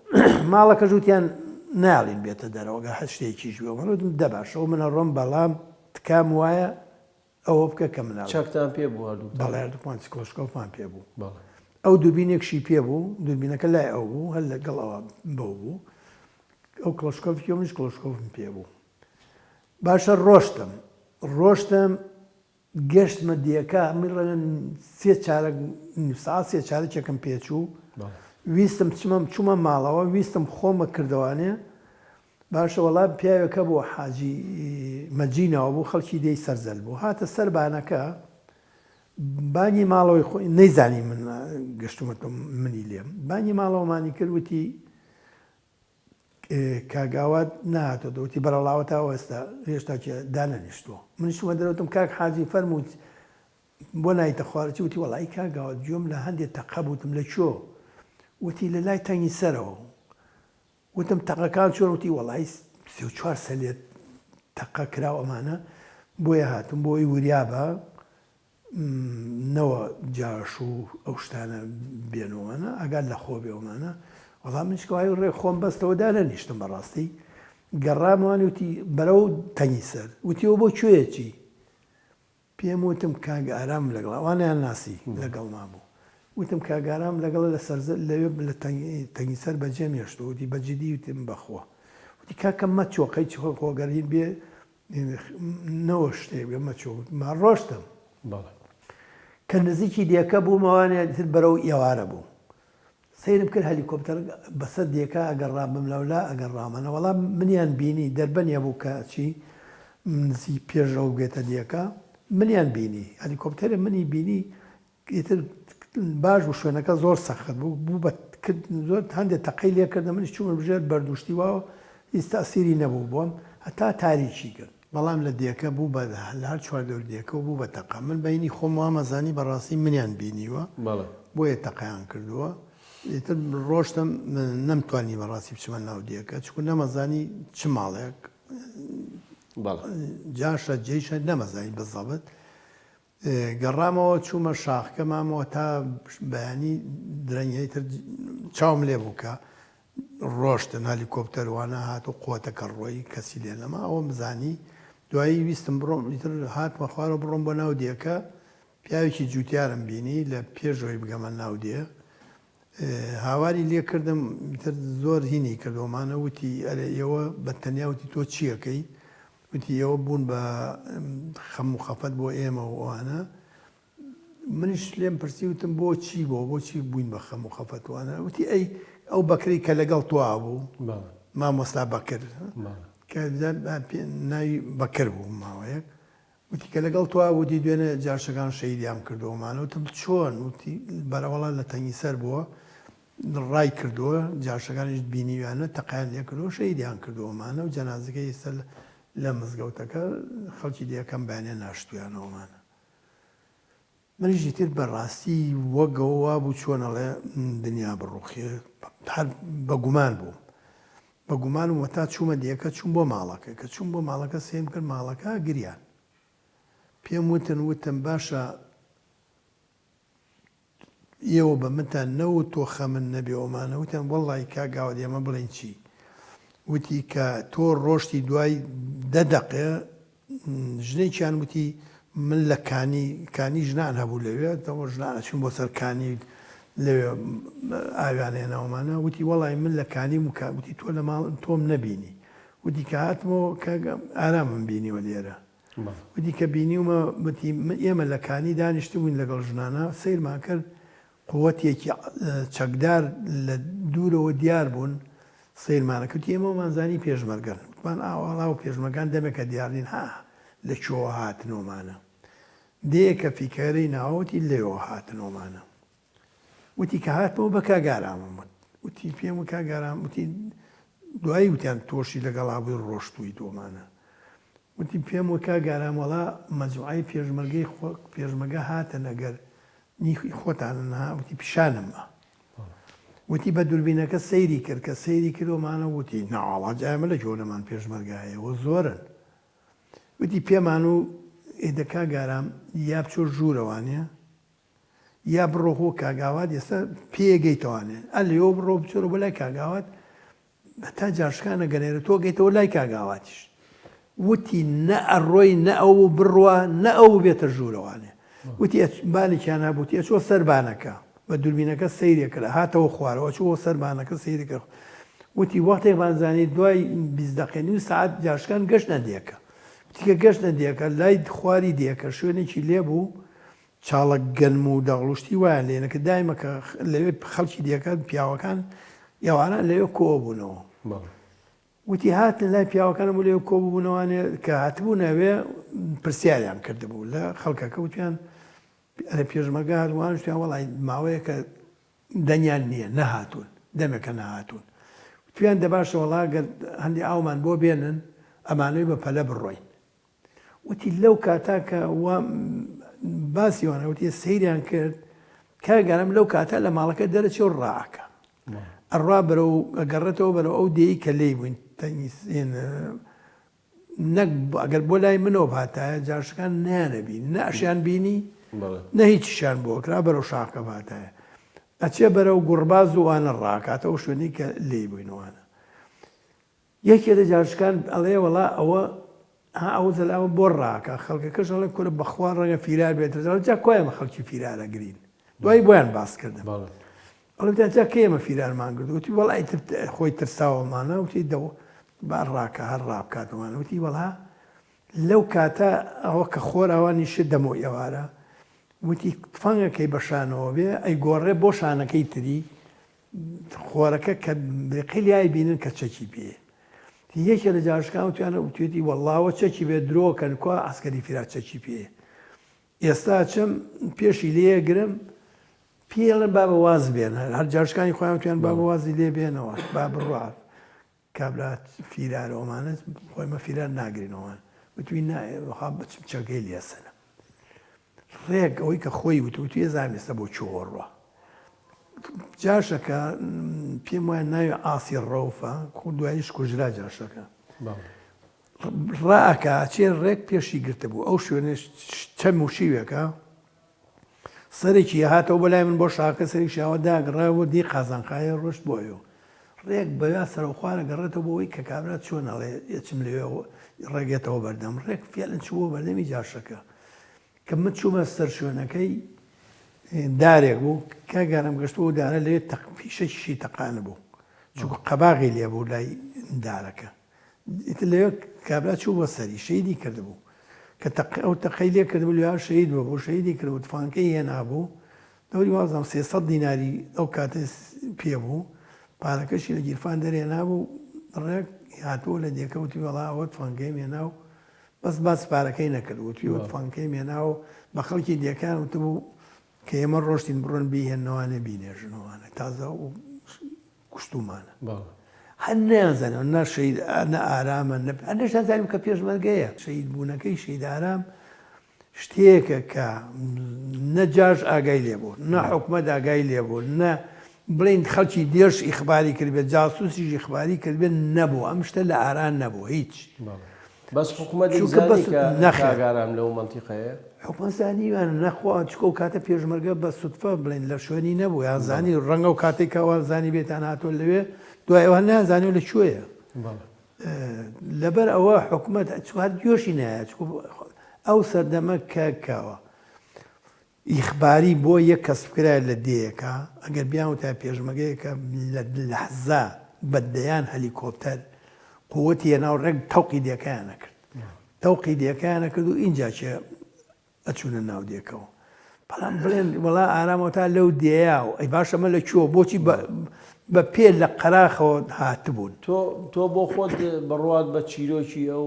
Speaker 2: ماڵەکەش وتیان ناڵین بێتە دەرەوە گەر هەر شتێکیش بێ من وتم دە باشەوە منە ڕۆم بەڵام تکام وایە ئەوە بکە کە مناڵ.
Speaker 1: چەکتان پێ بوو هەردووکتان؟
Speaker 2: بەڵێ هەردووکمان کڵاشکۆفمان پێ بوو. بەڵێ. ئەو دووربینێکشی پێ بوو، دووربینەکە لای ئەو بوو، هەر لەگەڵ ئەوە بەو بوو. ئەو کڵاشکۆفی پێ بوو، منیش کڵاشکۆفم پێ بوو. باشە ڕۆشتم، ڕۆشتم گەشتمە دێکە، من ڕەنگە سێ چارەک، نیو سەعات سێ چارەکێکم پێ چوو.
Speaker 1: بەڵێ.
Speaker 2: ویستم چمە، چوومە ماڵەوە، ویستم خۆمە کردەوانێ، باشە وەڵا پیاوێک هەبوو حاجی مەجی ناو بوو خەڵکی دێی سەرزەل بوو هاتە سەر بانەکە بانگی ماڵەوەی خۆی نەیزانی من گەشتومەتە منی لێم بانگی ماڵەوەمانی کرد وتی کاک ئاوات نهاتۆتەوە وتی بەرەڵاوە تا ئێستا هێشتا کێ دانەنیشتووە منیش چوومە دەرەوتم کاک حاجی فەرموو بۆ نایتە خوارە چی وتی وەڵایی کاک ئاوات گوێم لە هەندێ تەقە بوو وتم لە کوێ وتی لە لای تەنگی سەرەوە وتم تەقەکان چۆن وتی وەڵایی 34 سەلێت تەقە کراو ئەمانە بۆیە هاتوم بۆ ئەوی وریابە نەوە جاش و ئەو شتانە بێنەوەمانە ئاگات لە خۆ بێ ئەومانە وەڵام منیش کەوای ڕێ خۆم بەستەوە دانەنیشتم بەڕاستی. گەڕامەوانی وتی بەرەو تەنگی سەر وتی ئەوە بۆ کوێ چی پێم وتم کاک ئارام لەگەڵ ئەوانیان ناسی لەگەڵما بوو وتم کاک ئارام لەگەڵ لە سەر لەوێ لە تەنگی سەر بەجێم هێشتووە وتی بە جدی وتم بەخوا وتی کاکە مەچۆ قەی چ خۆ گەر هین بێ نەوە شتێک بێ مەچۆ وتم ڕۆشتم کە نزیکی دێکە بوومەوانێ تر بەرەو ئێوارە بوو سەیرم کرد هەلیکۆپتەر بەسەر دێکا ئەگەڕا بەملاولا ئەگەڕامەنە وەڵا منیان بینی دەربەنیە بوو کە ئەچی نزیک پێش ئەو بێتە دێکە منیان بینی هەلیکۆپتەرێ منی بینی ئیتر باش بوو شوێنەکە زۆر سەخت بوو بوو بە کرد زۆر هەندێک تەقەی لێ کردم منیش چوومە ژێر بەردوشتی واوە هیچ تەئسیری نەبوو بۆم هەتا تاریکی کرد. بەڵام لە دێکە بوو بە لە هەر چواردەور دێکەوە بوو بە تەقە من بەینی خۆم وامەزانی بەڕاستی منیان بینیوە
Speaker 1: بەڵێ.
Speaker 2: بۆیە تەقەیان کردووە ئیتر ڕۆشتم نەمتوانی بەڕاستی بچمە ناو دێکە چونکو نەمەزانی چ ماڵێک
Speaker 1: بەڵێ.
Speaker 2: جاشە جەیشە نەمەزانی بزەبت گەڕامەوە چوومە شاخکە مامەوە تا بەیانی درەنگ ئیتر چاوم لێ بوو کە ڕۆشتن هەلیکۆپتەر وانە هات و قوتەکە ڕۆی کەسی لێ نەما ئەوەم زانی دوایی ویستم بڕۆم ئیتر هاتمە خوارەوە بڕۆم بۆ ناو دێکە پیاوێکی جوتیارم بینی لە پێشەوەی بگەمە ناو دێ هاواری لێ کردم ئیتر زۆر هینی کردۆمانە وتی ئەرێ ئێوە بە تەنیا وتی تۆ چیەکەی وتی ئێوە بوون بە خەم و خەفەت بۆ ئێمە و ئەوانە منیش لێم پرسی وتم بۆ چی بۆ بۆچی بووین بە خەم و خەفەت وانە وتی ئەی ئەو بەکری کە لەگەڵ تۆ بوو مامۆستا بەکر کە ناوی بەکر بوو ماوەیەک وتی کە لەگەڵ تۆ وتی دوێنێ جاشەکان شەیدیان کردووەمانە وتم چۆن وتی بەرەوەڵا لە تەنگی سەر بووە ڕای کردووە جاشەکانیش بینیویانە تەقەیان لێ کردووە شەهیدیان کردووە ئەمانە و جەنازەکەی ئێستا لە مزگەوتەکە خەڵکی دێکەم بەیانیان ناشتویانەوە ئەمانە منیش ئیتر بەڕاستی وەک ئەوە وابوو چۆن ئەڵێ دنیا بڕوخێ هەر بە گومان بووم بە گومان و تا چوومە دێکە چووم بۆ ماڵەکە کە چووم بۆ ماڵەکە سێم کرد ماڵەکە گریان پێم وتن وتم باشە ئێوە بە منتان نەوت تۆ خەمن نەبێ ئەومانە وتیان وەڵڵاهی کاک گاوەد ئێمە بڵێین چی وتی کە تۆ ڕۆشتی دوای دە دەقێ ژنێکیان وتی من لە کانی کانی ژنان هەبوو لەوێ دەوە ژنان ئەچون بۆ سەر کانی لەوێ ئاویان هێناومانە وتی وەڵی من لە کانی وکە وتی تۆ لە ماڵ تۆم نەبینی وتی کە هاتمەوە کە ئارامم بینیوە لێرە وتی کە بینیومە وتی ئێمە لە کانی دانیشتبووین لەگەڵ ژنانا سەیرمان کرد قوتێکی چەکدار لە دوورەوە دیار بوون سەیرمانە کرد ئێمە وەمان زانی پێشمەرگەن وتمان ئاواڵا و پێشمەرگان دەمێکە دیار نین ها لە کوێوە هاتنۆمانە دێیە کە فیکەرەی ناوە وتی لەوێوە هاتنۆمانە وتی کە هاتمەوە بە کاک ئارامم وت وتی پێم وت کاک ئارام وتی دوایی وتیان تۆشی لەگەڵا بووی ڕۆشتووی تۆمانە وتی پێم وت کاک ئارام وەڵا مەجموعەی پێشمەرگەی خۆ پێشمەرگە هاتن ئەگەر نی خۆتانن ها وتی پیشانم ما وتی بە دووربینەکە سەیری کرد کە سەیری کردۆمانە وتی ناوەڵا جا ئێمە لە جۆنەمان پێشمەرگە هەیە و زۆرن وتی پێمان و ئێدە کاک ئارام یا بچۆ ژوورەوانێ یا بڕۆ خۆ کاک ئاوات ئێستا پێگەیتەوانێ ئە لێوە بڕۆ بچۆرە بۆ لای کاک ئاوات هەتا جاشکانە گەنێرە تۆ گەیتەوە لای کاک ئاواتیش وتی نە ئەڕۆی نە ئەو بڕوا نە ئەو بێتە ژوورەوانێ وتی بانێکیان هەبوو ئەچوە سەربانەکە بە دووربینەکە سەیرێ کرد هاتەوە خوارەوە چوە سەربانەکە سەیری کرد وتی وەختێکمان زانی دوای 20 دقیقە نیو ساعت جاشکان گەشتە دێکە وتی کە گەشتە دێکە لای خواری دێکە شوێنێکی لێبوو چاڵە گەنم و دەغڵ و شتی وایان لێ نەکرد دایمە کە لەوێ خەڵکی دێکە پیاوەکان ئێواران لەوێ کۆ بوونەوە وتی هاتن لای پیاوەکان بوو لەوێ کۆ بوونەوانێ کە هاتبوونەوێ پرسیاریان کردبوو لە خەڵکەکە وتیان ئەرێ پێشمەرگە هاتوان شتیان وەڵی ماوەیەکە دەنگیان نییە نەهاتوون دەمێکە نەهاتوون وتیان دەباشە وەڵا گەر هەندی ئاومان بۆ بێنن ئەمانەوەی بە پەلە بڕۆین وتی لەو کاتە کە وا باسی وانە وتی سەیریان کرد کاک ئارام لەو کاتە لە ماڵەکە دەرەچێ و ڕائەکا ئەڕوا بەرەو ئەگەڕێتەوە بەرەو ئەو دێی کە لێی بووین تەنگی نەک ئەگەر بۆ لای منەوە بهاتایە جاشەکان نەیانەبینی نە ئەشیان بینی نە هیچیشیان بۆ کرا بەرەو شاخەکە بهاتایە ئەچێ بەرەو گوڕباز و وانە ڕاکاتەوە شوێنی کە لێی بووینەوانە. یەکێ لە جاشکان ئەڵێ وەڵا ئەوە ها ئەو زەلامە بۆ ڕاکا خەڵکەکەش ئەڵێ کورە بەخوا ڕەنگە فیرار بێت ئەڵێ جا کوا ئێمە خەڵکی فیرار ئەگرین دوایی بۆیان باس کردم ئەڵێ وتیان جا کەی ئێمە فیرارمان گرت وتی وەڵا ئیتر خۆی ترساوەمانە وتی دە با ڕاکا هەر ڕابکاتەوانە وتی وەڵا لەو کاتە ئەوە کە خۆر ئەوە نیشت دەمەو ئێوارە وتی تفەنگەکەی بە شانەوە بێ ئەیگۆڕێ بۆ شانەکەی تری خۆرەکە کە بریقەی لای بینن کە چەکی پێ یەکێ لە جاشکان وتیانە وتێتی وەڵاوە چەکی بێ درۆ کەن کوا عەسکەری فیرار چەکی پێ ئێستا چم پێشی لێگرم پێڵن بابە واز بێن هەر جاشکانی خۆیان وتیان بابە وازی لێ بێنەوە با بڕوا کابرا فیرارە ئەمانە خۆی مە فیرار ناگرینەوەمان وتوی نا وەها بچم چەکەی لێسەنم ڕێک ئەوەی کە خۆی وت وتی ئێزانم ئێستا بۆ کوێوە ڕوا جاشەکە پێم وایە ناوی عاسی ڕەوفە خۆ دواییش کوژرا جاشەکە ڕائەکا ئەچێ ڕێک پێشی گرتبوو ئەو شوێنە چەم و شیوێکە سەرێکی هاتەوە بۆ لای من بۆ شاکە سەری شاوە داگڕایەوە دی قازانخایە ڕۆشت بۆیەوە ڕێک بەوێ سەرەوخوارە گەڕێتەوە بۆ ئەوەی کە کابرا چۆن ئەڵێ ئەچم لەوێ ڕێگێتەوە بەردەم ڕێک فێلن چووە بەردەمی جاشەکە کە من چوومە سەر شوێنەکەی دارێک بوو کە گەرم گەشتەوە دارە لەوێ فیشەکیشی تەقانە بوو چونکە قەباغی لێ بوو لای دارەکە ئیتر لەوێ کابرا چوو بۆ سەری شەیدی کردبوو کە ئەو تەقەی لێ کردبوو لەوێ شەهید بوو بۆ شەهیدی کرد و تفانکەی هێنابوو دەوری وازم 300 دیناری ئەو کاتە پێ بوو پارەکەشی لە گیرفان دەرێنابوو ڕێک هاتووە لە دێکە وتی وەڵا ئەوە تفەنگەیم هێنا و بەس باس پارەکەی نەکرد وتی ئەوە تفەنگەکەیم هێنا و بە خەڵکی دێکان وتبوو کە ئێمە ڕۆشتین بڕۆن بیهێننەوانێ بینێژنەوانێ تازە و کوشتومانە هەر نەیانزانیەوە نە شەهید نە ئارامە نە هەر نەشیانزانیم کە پێشمەرگەیە شەهید بوونەکەی شەهید ئارام شتێکە کە نە جاش ئاگای لێ بوو نە حکومەت ئاگای لێ بوو نە بڵین خەڵکی دێش ئیخباری کردبێت جاسوسیش ئیخباری کردبێت نەبوو ئەم شتە لە ئاران نەبوو هیچ
Speaker 1: بەس حکومەت چونکە بەس نەخێر کاک ئارام لەو مەنتیقەیە؟
Speaker 2: حکومەت زانیویانە نەخوا چونکە ئەو کاتە پێشمەرگە بە سودفە بڵێن لە شوێنی نەبوو یان زانی ڕەنگە ئەو کاتەی کە ئەوان زانیبێتیان هاتووە لەوێ دوای ئەوان نەیانزانیوە لە کوێیە لەبەر ئەوە حکومەت چونکە هەر گوێشی نایە چونکە ئەو سەردەمە کە کاوە ئیخباری بۆ یەک کەس بکرایە لە دێیەکا، ئەگەر بیانوتایە پێشمەگەیەکە لە لەحزە بە دەیان هەلیکۆپتەر قوتی هێنا و ڕێک تەوقی دێکەیان ئەکرد. تەوقی دێکەیان ئەکرد و ئینجا کێ ئەچوونە ناو دێکەوە. بەڵام بڵێن وەڵا ئارام وەتا لەو دێیا و ئەی باشە ئەمە لە کوێوە بۆچی بە پێ لە قەراخەوە هاتبوون؟
Speaker 1: تۆ تۆ بۆ خۆت بڕوات بە چیرۆکی ئەو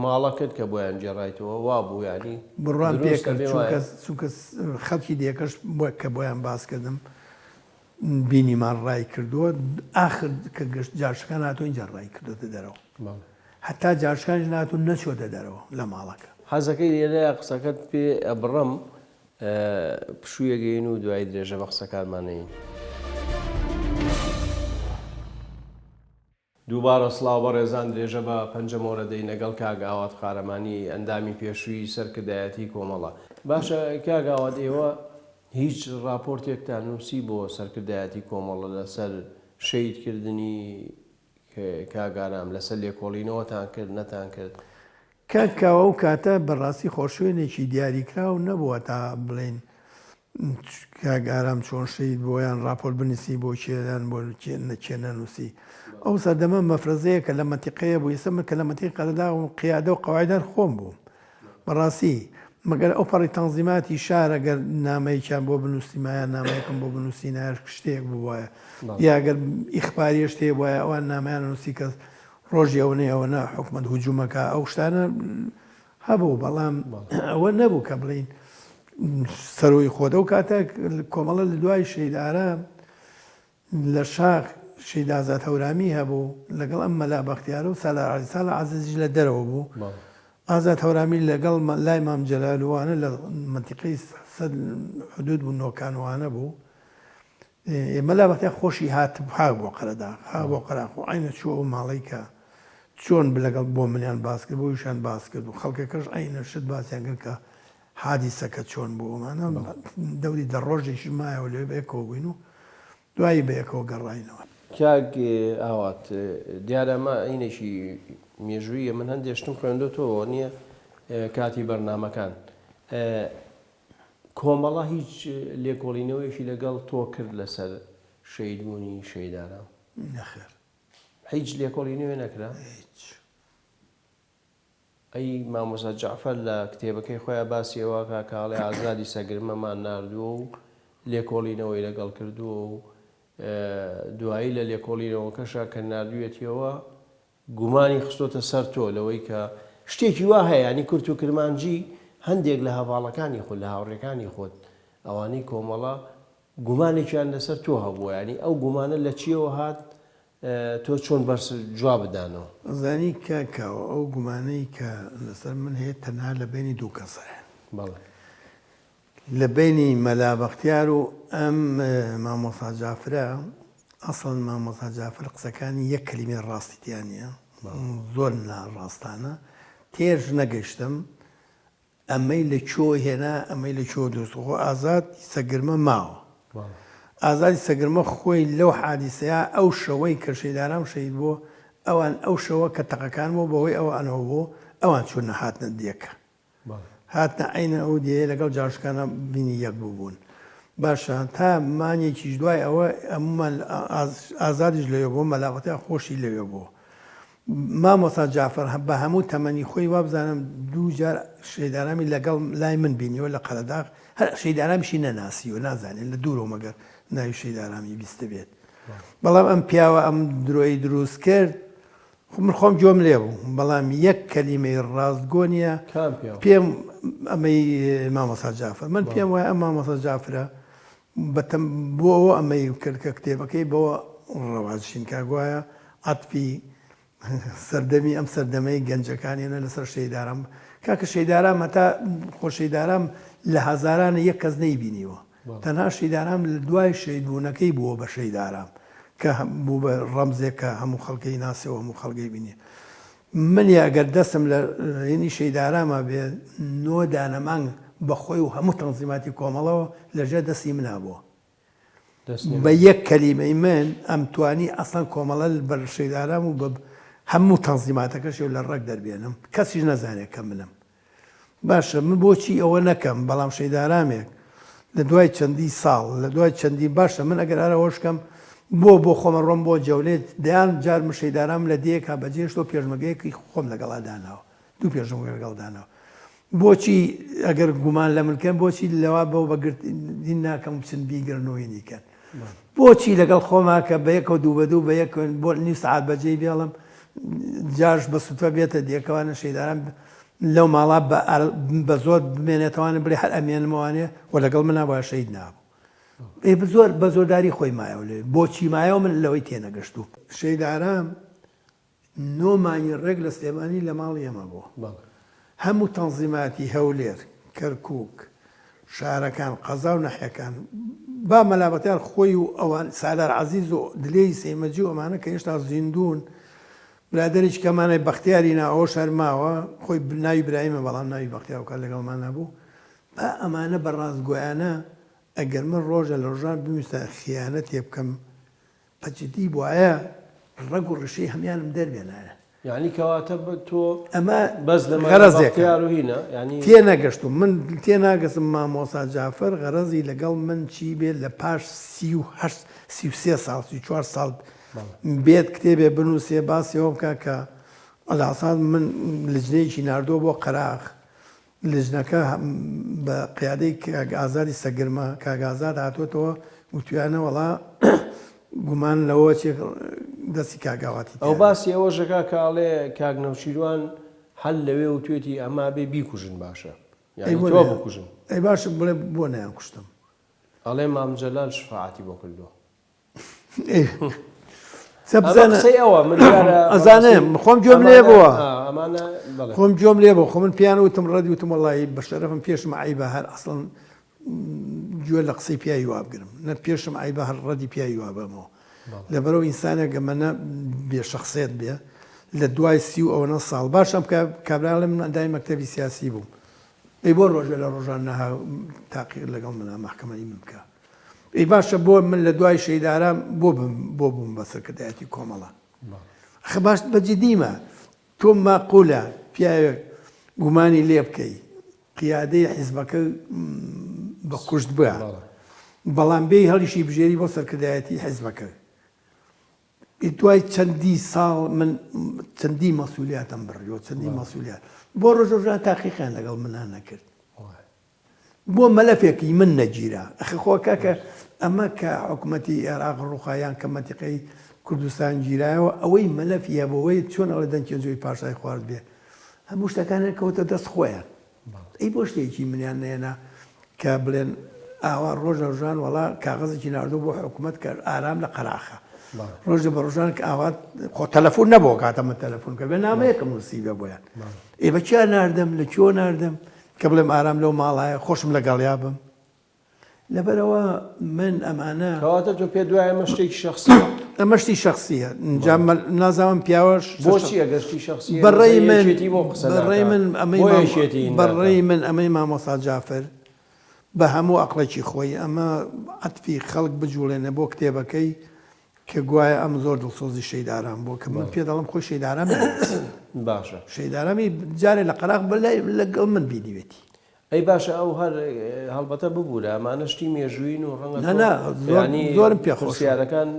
Speaker 1: ماڵە کرد کە بۆیان گێڕایتەوە وا بوو یانی
Speaker 2: بڕوام پێ کرد چونکە چونکە خەڵکی دێکەش بۆ کە بۆیان باس کردم بینیمان ڕای کردووە ئاخر کە گشت جاشەکان هاتوون ئینجا ڕای کردۆتە دەرەوە هەتا جاشەکانیش ناتوون نەچۆتە دەرەوە لە ماڵەکە.
Speaker 1: حەزەکەی لێرەیا قسەکەت پێ ئەبڕم پشوویەک ئەین و دوایی درێژە بە قسەکانمان ئەین. دووبارە سڵاو بەڕێزان درێژە بە پەنجەمۆرە دەین لەگەڵ کاک ئاوات قارەمانی ئەندامی پێشووی سەرکردایەتی کۆمەڵە. باشە کاک ئاوات ئێوە هیچ ڕاپۆرتێکتان نووسی بۆ سەرکردایەتی کۆمەڵە لەسەر شەهید کردنی کاک ئارام لەسەر لێکۆڵینەوەتان کرد نەتان کرد؟
Speaker 2: کاک کاوە ئەو کاتە بەڕاستی خۆ شوێنێکی دیاریکراو نەبووە تا بڵێین کاک ئارام چۆن شەهید بووە یان ڕاپۆرت بنووسی بۆ کێ یان بۆ کێ کێ نەنووسی ئەو سەردەمە مەفرەزەیە کە لە مەنتیقەیە بوو ئێستا من کە لە مەنتیقەی قەرەداغ بووم قیادە و قەواعد هەر خۆم بووم بەڕاستی مەگەر ئەو پەڕی تەنزیماتی شار ئەگەر نامەیەکیان بۆ بنووسیمایە نامەیەکم بۆ بنووسینایە شتێک بووایە یا ئەگەر ئیخباریە شتێ بوایە ئەوان نامەیان نووسی کە ڕۆژی ئەوەنەی ئەوەنە حکومەت هجومەکە ئەو شتانە هەبوو بەڵام ئەوە نەبوو کە بڵین سەرۆی خۆت ئەو کاتە کۆمەڵە لە دوای شەهید ئارام لە شاخ شەهید ئازاد هەورامی هەبوو لەگەڵ ئەم مەلا بەختیارە و سالار عەزیز سالار عەزیزیش لە دەرەوە بوو ئازاد هەورامی لەگەڵ لای مام جەلال و وانە لە مەنتیقەی سەد حدود بوو نۆکان وانە بوو مەلا بەختیار خۆشی هات ها بۆ قەرەداغ ها بۆ قەراخ و عەینە چوو ئەو ماڵەی کە چۆن لەگەڵ بۆ منیان باس کرد بۆ ئیشیان باس کرد و خەڵکەکەش عەینە شت باسیان کرد کە حادیسەکە چۆن بوو ئەمانە دەوری دە ڕۆژێکیش مایەوە لەوێ بەیەکەوە بووین و دوایی بەیەکەوە گەڕاینەوە.
Speaker 1: کاک ئاوات دیارە ئەمە ئینێکی مێژوویە من هەندێک شتم خوێندۆتەوە نییە کاتی بەرنامەکان کۆمەڵە هیچ لێکۆڵینەوەیەکی لەگەڵ تۆ کرد لەسەر شەهیدبوونی شەهید ئارام؟
Speaker 2: نەخێر.
Speaker 1: هیچ لێکۆڵینەوەی نەکرا؟
Speaker 2: هیچ.
Speaker 1: ئەی مامۆستا جەعفەر لە کتێبەکەی خۆیا باسی ئەوە ئەکا کە ئەڵێ ئازادی سەگرمەمان ناردووە و لێکۆڵینەوەی لەگەڵ کردووە و دوایی لە لێکۆڵینەوەکەشا کە ناردوویەتیەوە گومانی خستۆتە سەر تۆ لەوەی کە شتێکی وا هەیە یانی کورت و کرمانجی هەندێک لە هەڤاڵەکانی خۆت لە هاوڕێکانی خۆت ئەوانەی کۆمەڵە گومانێکیان لەسەر تۆ هەبووە یانی ئەو گومانە لە چیەوە هات تۆ چۆن بەرس جوابت دانەوە؟
Speaker 2: ئەزانی کاک کاوە ئەو گومانەی کە لەسەر من هەیە تەنها لە بەینی دوو کەسایە.
Speaker 1: بەڵێ.
Speaker 2: لە بەینی مەلا بەختیار و ئەم مامۆستا جافرە، ئەسڵەن مامۆستا جافر قسەکانی یەک کەلیمەی ڕاستی تیا نییە، زۆر ناڕاستانە، تێش نەگەشتم ئەمەی لە کوێوە هێنا ئەمەی لە کوێوە دروست خۆ ئازاد سەگرمە ماوە ئازادی سەگرمە خۆی لەو حادیسەیە ئەو شەوەی کە شەیدارام شەهید بۆ ئەوان ئەو شەوە کە تەقەکان بۆ بەهۆی ئەوانەوە بۆ ئەوان چوون هاتنە دێکە هاتنە عەینە ئەو دێیە لەگەڵ جاشەکانا بینی یەک بووبوون. باشە تا مانگێکیش دوای ئەوە هەموومان ئازادیش لەوێ بوو، مەلا بەختیار خۆشی لەوێ بوو. مامۆستا جافەر بە هەموو تەمەنی خۆی وابزانم دوو جار شەیدارامی لەگەڵ لای من بینیوە لە قەرەداغ، هەر شەیدارامیشی نەناسیوە، نازانێ لە دوورەوە مەگەر ناوی شەیدارامی بیستبێت. بەڵام ئەم پیاوە ئەم درۆی دروست کرد، خۆ من خۆم گوێم لێ بوو بەڵام یەک کەلیمەی ڕاستگۆ نییە
Speaker 1: کام پیاو؟
Speaker 2: پێم ئەمەی مامۆستا جافر من پێم وایە ئەم مامۆستا جافرە بەتەم بۆ ئەوە ئەمەی کرد کە کتێبەکەی بەوە ڕەواجشین کە گوایە عەتفی سەردەمی ئەم سەردەمەی گەنجەکانیانە لەسەر شەیدارام کاکە شەیدارام هەتا خۆ شەیدارام لە هەزارانە یەک کەس نەیبینیوە تەنها شەهید ئارام لە دوای شەهید بوونەکەی بووە بە شەهید ئارام کە بوو بە ڕەمزێک کە هەموو خەڵکی ناسی و هەموو خەڵکی بینی. من ئەگەر دەستم لە هینی شەهید ئاراما بێ نۆ دانە مانگ بە خۆی و هەموو تەنزیماتی کۆمەڵەوە لە ژێر دەستی منا بووە. بە یەک کەلیمەی من ئەمتوانی ئەسڵەن کۆمەڵە بە شەهید ئارام و بە هەموو تەنزیماتەکەشی لە ڕەگ دەربێنم کەسیش نەزانێت کە منم. باشە من بۆچی ئەوە نەکەم بەڵام شەهید ئارامێک لە دوای چەندی ساڵ لە دوای چەندی باشە من ئەگەر هەر ئەوەش کەم بۆ بۆ خۆمە ڕۆم بۆ جەولێت دەیان جار من شەهید ئارام لە دێیەکا بەجێهێشتەوە پێشمەرگەیەکی خۆم لەگەڵا داناوە دوو پێشمەرگە لەگەڵ داناوە بۆچی ئەگەر گومان لە من کەن بۆچی لەوا بەو بەگرتین ناکەم بچن بیگرن و هینی کەن بۆچی لەگەڵ خۆما کە بە یەکەوە دوو بە دوو بە یەکن بۆ نیو سەعات بەجێی بێڵم جاش بە سوتفە بێتە دێکەوانە شەیداران لەو ماڵا بە زۆر بمێنێتەوانە بڵێ هەر ئەمێنمەوانێ و لەگەڵ منا وایە شەهید نابوو ئێ زۆر بە زۆرداری خۆی مایەوە لێ بۆچی مایەوە من لەوەی تێنەگەشتوو شەهید ئارام نۆ مانگی ڕێک لە سلێمانی لە ماڵی ئێمە بوو. هەموو تەنزیماتی هەولێر، کەرکووک، شارەکان، قەزا و ناحیەکان، با مەلا بەختیار خۆی و ئەوان، سالار عەزیز و دلێری سەیمەجی و ئەمانە کە هێشتا زیندوون، برادەرێکی کەمانە بەختیاری نا ئەوەش هەر ماوە، خۆی ناوی برایمە بەڵام ناوی بەختیار ئەوکات لەگەڵمانا بوو، با ئەمانە بە ڕاستگۆیانە ئەگەر من ڕۆژە لە ڕۆژان بمویستایە خیانەتێ بکەم، بە جدی بوایە ڕەگ و ڕیشەی هەمویانم دەربێنایە.
Speaker 1: یانی کەواتە تۆ
Speaker 2: ئەمە
Speaker 1: بەس لە مەلا
Speaker 2: غەرەزێکە
Speaker 1: بەختیار و هینە یانی.
Speaker 2: تێنەگەشتوم من تێناگەسم مامۆستا جافەر غەرەزی لەگەڵ من چی بێت لە پاش 38 33 ساڵ 34 ساڵ بێت کتێبێ بنووسێ باسی ئەوە بکا کە ئەلاسان من لجنەیەکی ناردووە بۆ قەراخ لیژنەکە بە قیادەی کاک ئازادی سەگرمە، کاک ئازاد هاتۆتەوە وتویانە وەڵا گومان لەوە چێ دەستی کاک ئاواتی
Speaker 1: ئەو
Speaker 2: تیایە.
Speaker 1: باسی ئەوەش ئەکا کە ئەڵێ کاک نەوشیروان هەر لەوێ وتوێتی ئەمە ئەبێ بیکوژن باشە
Speaker 2: ئەی
Speaker 1: یانی
Speaker 2: بۆ
Speaker 1: تۆ
Speaker 2: نەیان
Speaker 1: بکوژن.
Speaker 2: ئەی باشە بڵێ بۆ نەیان کوشتم؟
Speaker 1: ئەڵێ مام جەلال شفاعەتی بۆ کردووە.
Speaker 2: ئەزانم خۆم گوێم لێ بووە خۆم گوێم لێ بوو خۆ من پێیان وتم ڕەدی وتم وەڵی بە شەرەفم پێشم عیبە هەر ئەسڵن گوێ لە قسەی پیاوی وابگرم نە پێشم عیبە هەر ڕەدی پیاوی وابەمەوە لەبەرەوە ئینسانێک گەمەنە بێ شخصێت بێ لە دوای سی و ئەوەنە ساڵ باشم کە کابرا لە من ئەندامی مەکتەبی سیاسی بووم ئەی بۆ ڕۆژێ لە ڕۆژان نەها تاقیق لەگەڵ منا مەحکەمەی من بکە. ئەی باشە بۆ من لە دوای شەهید ئارام بۆ بم بۆ بووم بە سەرکردایەتی کۆمەڵە؟ ئەخە باش بە جدیمە تۆ ماقولە پیاوێک گومانی لێ بکەی قیادەی حیزبەکە بە کوشت بە بەڵام بێی هەڵیشی بژێری بۆ سەرکردایەتی حیزبەکە دوای چەندی ساڵ من چەندی مەسولیاتم بڕیەوە چەندی مەسولیات بۆ ڕۆژ ڕۆژان تاقیقیان لەگەڵ منا نەکرد بۆ مەلەفێکی من نەگیرا ئەخە خۆ کاکە ئەمە کە حکومەتی ئێراق ڕوخا یان کە مەنتیقەی کوردستان گیرایەوە ئەوەی مەلەفی هەبوو چۆن ئەڵێ دەنکێ جۆی پاشای خوارد بێ هەموو شتەکانیان کەوتە دەست خۆیان ئەی بۆ شتێکی منیان نێنا کە بڵێن ئاوا ڕۆژە ڕژان وەڵا کاغەزێکی ناردوو بۆ حکوومەت کە ئارام لە قەراخە ڕۆژە بە ڕۆژان کە ئاوا خۆ تەلەفۆن نەبوو کاتە من تەلەفۆن کە بێ نامەیەکم نووسیبێ بۆیان ئێ بە کیا ناردم لە کوێ ناردم کە بڵێم ئارام لەو ماڵایە خۆشم لەگەڵیا بم لەبەرئەوە من ئەمانە.
Speaker 1: کەواتە تۆ پێت وایە ئەمە شتێکی شەخسییە؟
Speaker 2: ئەمە شتی شەخسییە. جا نازانم پیاوەش.
Speaker 1: بۆچی ئەگەر شتی شەخسییە
Speaker 2: بەڕەی من
Speaker 1: یەکێتی بۆ قسە
Speaker 2: بەڕەی
Speaker 1: ناکات؟
Speaker 2: من ئەمەی
Speaker 1: بۆ
Speaker 2: مام
Speaker 1: یەکێتی ناکات؟
Speaker 2: بەڕەی من ئەمەی مامۆستا جافر بە هەموو ئەقڵێکی خۆی ئەمە عەتفی خەڵک بجوڵێنێ بۆ کتێبەکەی کە گوایە ئەم زۆر دڵسۆزی شەهید ئارام بووە کە من پێ دەڵێم خۆی شەهید ئارام نەناسی.
Speaker 1: باشە.
Speaker 2: شەهید ئارامی جارێ لە قەراغ بەلای لەگەڵ من بینیوێتی.
Speaker 1: ئەی باشە ئەو هەر هەڵبەتە ببورە ئەمانە شتی مێژووین و ڕەنگە
Speaker 2: نا نا زۆر
Speaker 1: یانی
Speaker 2: زۆرم پێ خۆشە.
Speaker 1: پرسیارەکان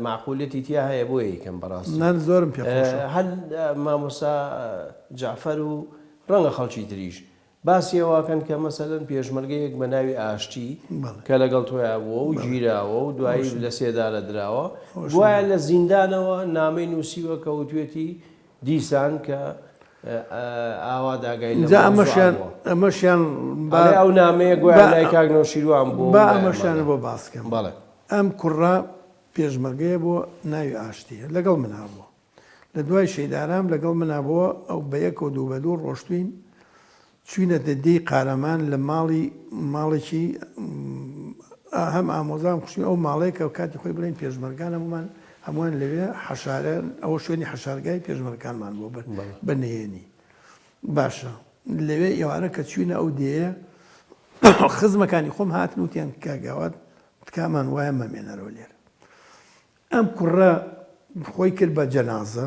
Speaker 1: مەعقولیەتی تیا هەیە بۆیە ئەیکەم بەڕاستی.
Speaker 2: نا زۆرم پێ خۆشە.
Speaker 1: هەر مامۆستا جەعفەر و ڕەنگە خەڵکی تریش باسی ئەوەکەن کە مەسەلەن پێشمەرگەیەک بە ناوی ئاشتی کە لەگەڵ تۆیا بووە و گیراوە و دوایی لە سێدارە دراوە گوایە لە زیندانەوە نامەی نووسیوە کە وتوێتی دیسان کە ئاوا داگای لە
Speaker 2: جا ئەمەشیان ئەمەشیان
Speaker 1: با ئەو نامەیە گوایە لای کاک نەوشیروان بوو
Speaker 2: با ئەمەشیان بۆ باس کەم
Speaker 1: بەڵێ
Speaker 2: ئەم کوڕە پێشمەرگەیە بۆ ناوی ئاشتیە لەگەڵ منا بووە لە دوای شەهید ئارام لەگەڵ منا بووە ئەو بە یەکەوە دوو بە دوو ڕۆشتوین چوینەتە دێی قارەمان لە ماڵی ماڵێکی هەم ئامۆزام خوشکی ئەو ماڵەیە کە کاتی خۆی بڵێن پێشمەرگان هەموومان هەمووان لەوێ حەشارە ئەوە شوێنی حەشارگای پێشمەرگانمان بووە بە نهێنی باشە لەوێ ئێوارە کە چوینە ئەو دێیە خزمەکانی خۆم هاتن وتیان کاک ئاوات تکامان وایە مەمێنەرەوە لێرە ئەم کوڕە خۆی کرد بە جەنازە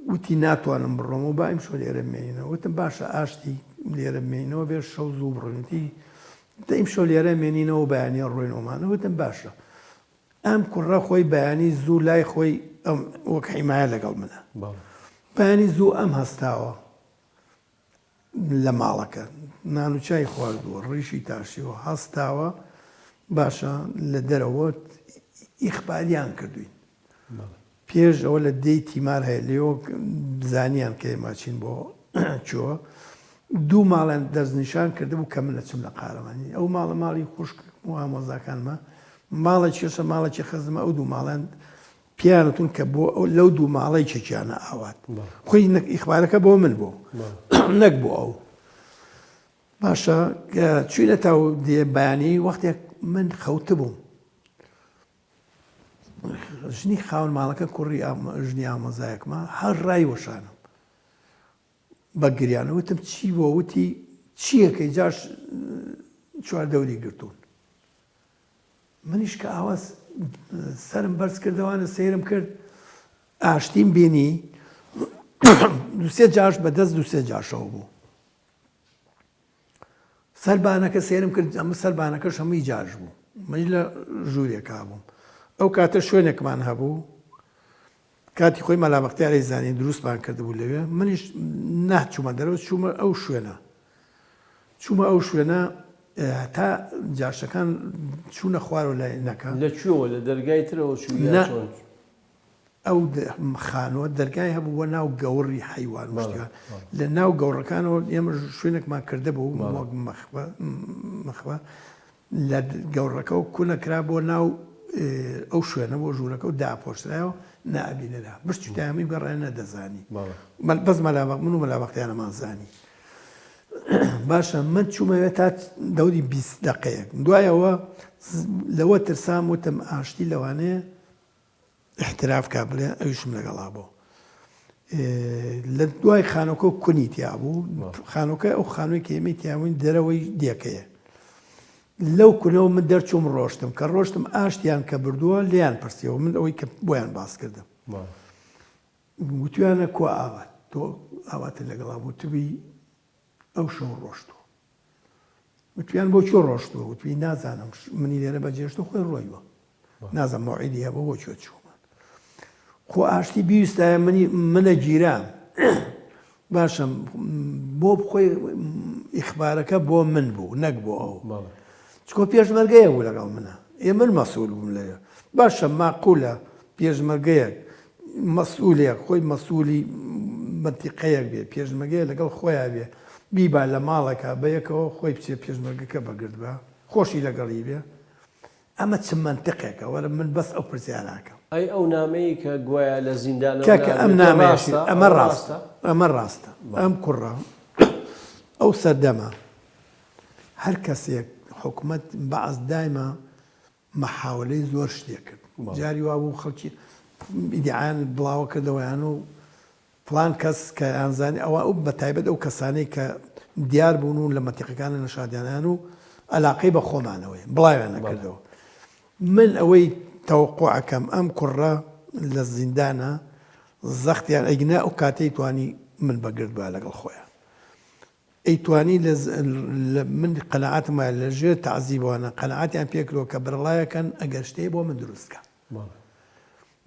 Speaker 2: وتی ناتوانم بڕۆمەوە با ئیمشۆ لێرە بمێنینەوە وتم باشە ئاشتی لێرە بمێنینەوە بێ شەو زوو بڕۆین وتی دە ئیمشۆ لێرە مێنینەوە بەیانی ڕۆینەوەمانە وتم باشە ئەم کوڕە خۆی بەیانی زوو لای خۆی ئەم وەک حیمایە لەگەڵ منە بەیانی زوو ئەم هەستاوە لە ماڵەکە نان و چای خواردووە، ڕیشی تاشیوە، هەستاوە، باشە لە دەرەوە ئیخباریان کردووین. پێش ئەوە لە دێی تیمار هەیە لێوە زانیان کە ئێمە چین بۆ چۆ دوو ماڵیان دەستنیشان کردبوو کە من ئەچم لە قارەمانی ئەو ماڵە ماڵی خوشک و ئامۆزاکانمە ماڵێکیشە ماڵێکی خزمە ئەو دوو ماڵیان پێیان وتون کە بۆ لەو دوو ماڵە یەکێکیانە ئاوات خۆی نەک ئیخبارەکە بۆ من بوو نەک بۆ ئەو باشە چوینە تاو دێ بەیانی وەختێک من خەوتبووم ژنی خاون ماڵەکە کوڕی ژنی ئامۆزایەکمە هەر ڕای وەشانم بە گریان وتم چی بۆ وتی چیەکەی جاش چواردەوری گرتوون منیش کە ئاوا سەرم بەرز کردەوانە سەیرم کرد ئاشتیم بینی دوسێ جاش بە دەست دوسێ جاشەوە بوو سەربانەکە سێرم کرد ئەمە سەربانەکەش هەمووی جاش بوو منیش لە ژوورێکا بووم ئەو کاتە شوێنێکمان هەبوو کاتی خۆی مەلا بەختیاری زانی دروستمان کردبوو لەوێ منیش ناچوومە دەرەوە چوومە ئەو شوێنە چوومە ئەو شوێنە تا جاشەکان چوونە خوارەوە لای نەکە.
Speaker 1: لە کوێوە لە دەرگای ترەوە چووی یا چۆن؟
Speaker 2: ئەو خانووە دەرگای هەبوو بۆ ناو گەوڕی حەیوان و شتیان لە ناو گەوڕەکانەوە ئێمە شوێنێکمان کردبوو وەک مەخبە لە گەوڕەکەوە کونە کرا بۆ ناو ئەو شوێنە بۆ ژوورەکە و داپۆشرایەوە نابینرا بشتی تامی گەڕێ نەدەزانی بەس مەلا من و مەلا بەختیارەمان زانی باشە من چوومەوێ تا دەوری 20 دقەیەک دوایەوە لەوە ترسام وتم ئاشتی لەوانەیە احتراف کا بڵێ ئەویشم لەگەڵا بۆ لە دوای خانۆکە کونی تیا بوو خانۆکە ئەو خانووی کە ئێمەی تیاوین دەرەوەی دێکەیە. لەو کونەوە من دەرچووم ڕۆشتم کە ڕۆشتم ئاشتیان کە بردووە لێیان پرسیەوە من ئەوەی کە بۆیان باس کردم وتویانە کوا ئاوات تۆ ئاواتت لەگەڵا بوو تبی ئەو شەو ڕۆشتووە وتویان بۆ کوێ ڕۆشتووە وتوی نازانم منی لێرە بەجێشتو خۆی ڕۆیوە نازانم مەوعیدی هەبوو بۆ کوێ چوومان خۆ ئاشتی بیویستایە منی منە گیرام باشە بۆ خۆی ئیخبارەکە بۆ من بوو نەک بۆ ئەو چکۆ پێشمەرگەیە بوو لەگەڵ منە ئێ من مەسول بووم لەوێ باشە ماقولە پێشمەرگەیەک مەسئولێک خۆی مەسئولی مەنتیقەیەک بێ پێشمەرگەیە لەگەڵ خۆیا بێ بیبا لە ماڵەکە بەیەکەوە خۆی بچێ پێشمەرگەکە بەگرت بە خۆشی لەگەڵی بێ ئەمە چ مەنتقێکە وەرە من بەس ئەو پرسیارە ئەکەم.
Speaker 1: ئەی ئەو نامەیەی کە گوایە لە زیندانەوە
Speaker 2: کاکە ئەم
Speaker 1: ناردوێتی
Speaker 2: نامەیەشی
Speaker 1: ڕاستە؟
Speaker 2: ئەمە
Speaker 1: ئەوە
Speaker 2: ڕاستە
Speaker 1: ڕاستە؟
Speaker 2: ئەمە ڕاستە ئەم کوڕە ئەو سەردەمە هەر کەسێک حکومەت بەعس دایمە مەحاوەلەی زۆر شتێ کرد جاری وابوو خەڵکی ئیدیعایان بڵاوە کردەوە یان و فڵان کەس کە یانزانی ئەوە ئەو بە تایبەت ئەو کەسانەی کە دیار بوون و لە مەنتیقەکانە نەشادیانیان و ئەلاقەی بە خۆمانەوەی بڵاویان نەکردەوە من ئەوەی تەوەقوعەکەم ئەم کوڕە لە زیندانە زەختیان ئەگنا ئەو کاتەی توانی من بەگرت بە لەگەڵ خۆیان ئەیتوانی لە لە من قەناعەتم وایە لە ژێر تەعزیبەوانە قەناعەتیان پێ کردوە کە بەرەڵایەکەن ئەگەر شتێ بۆ من دروست کە.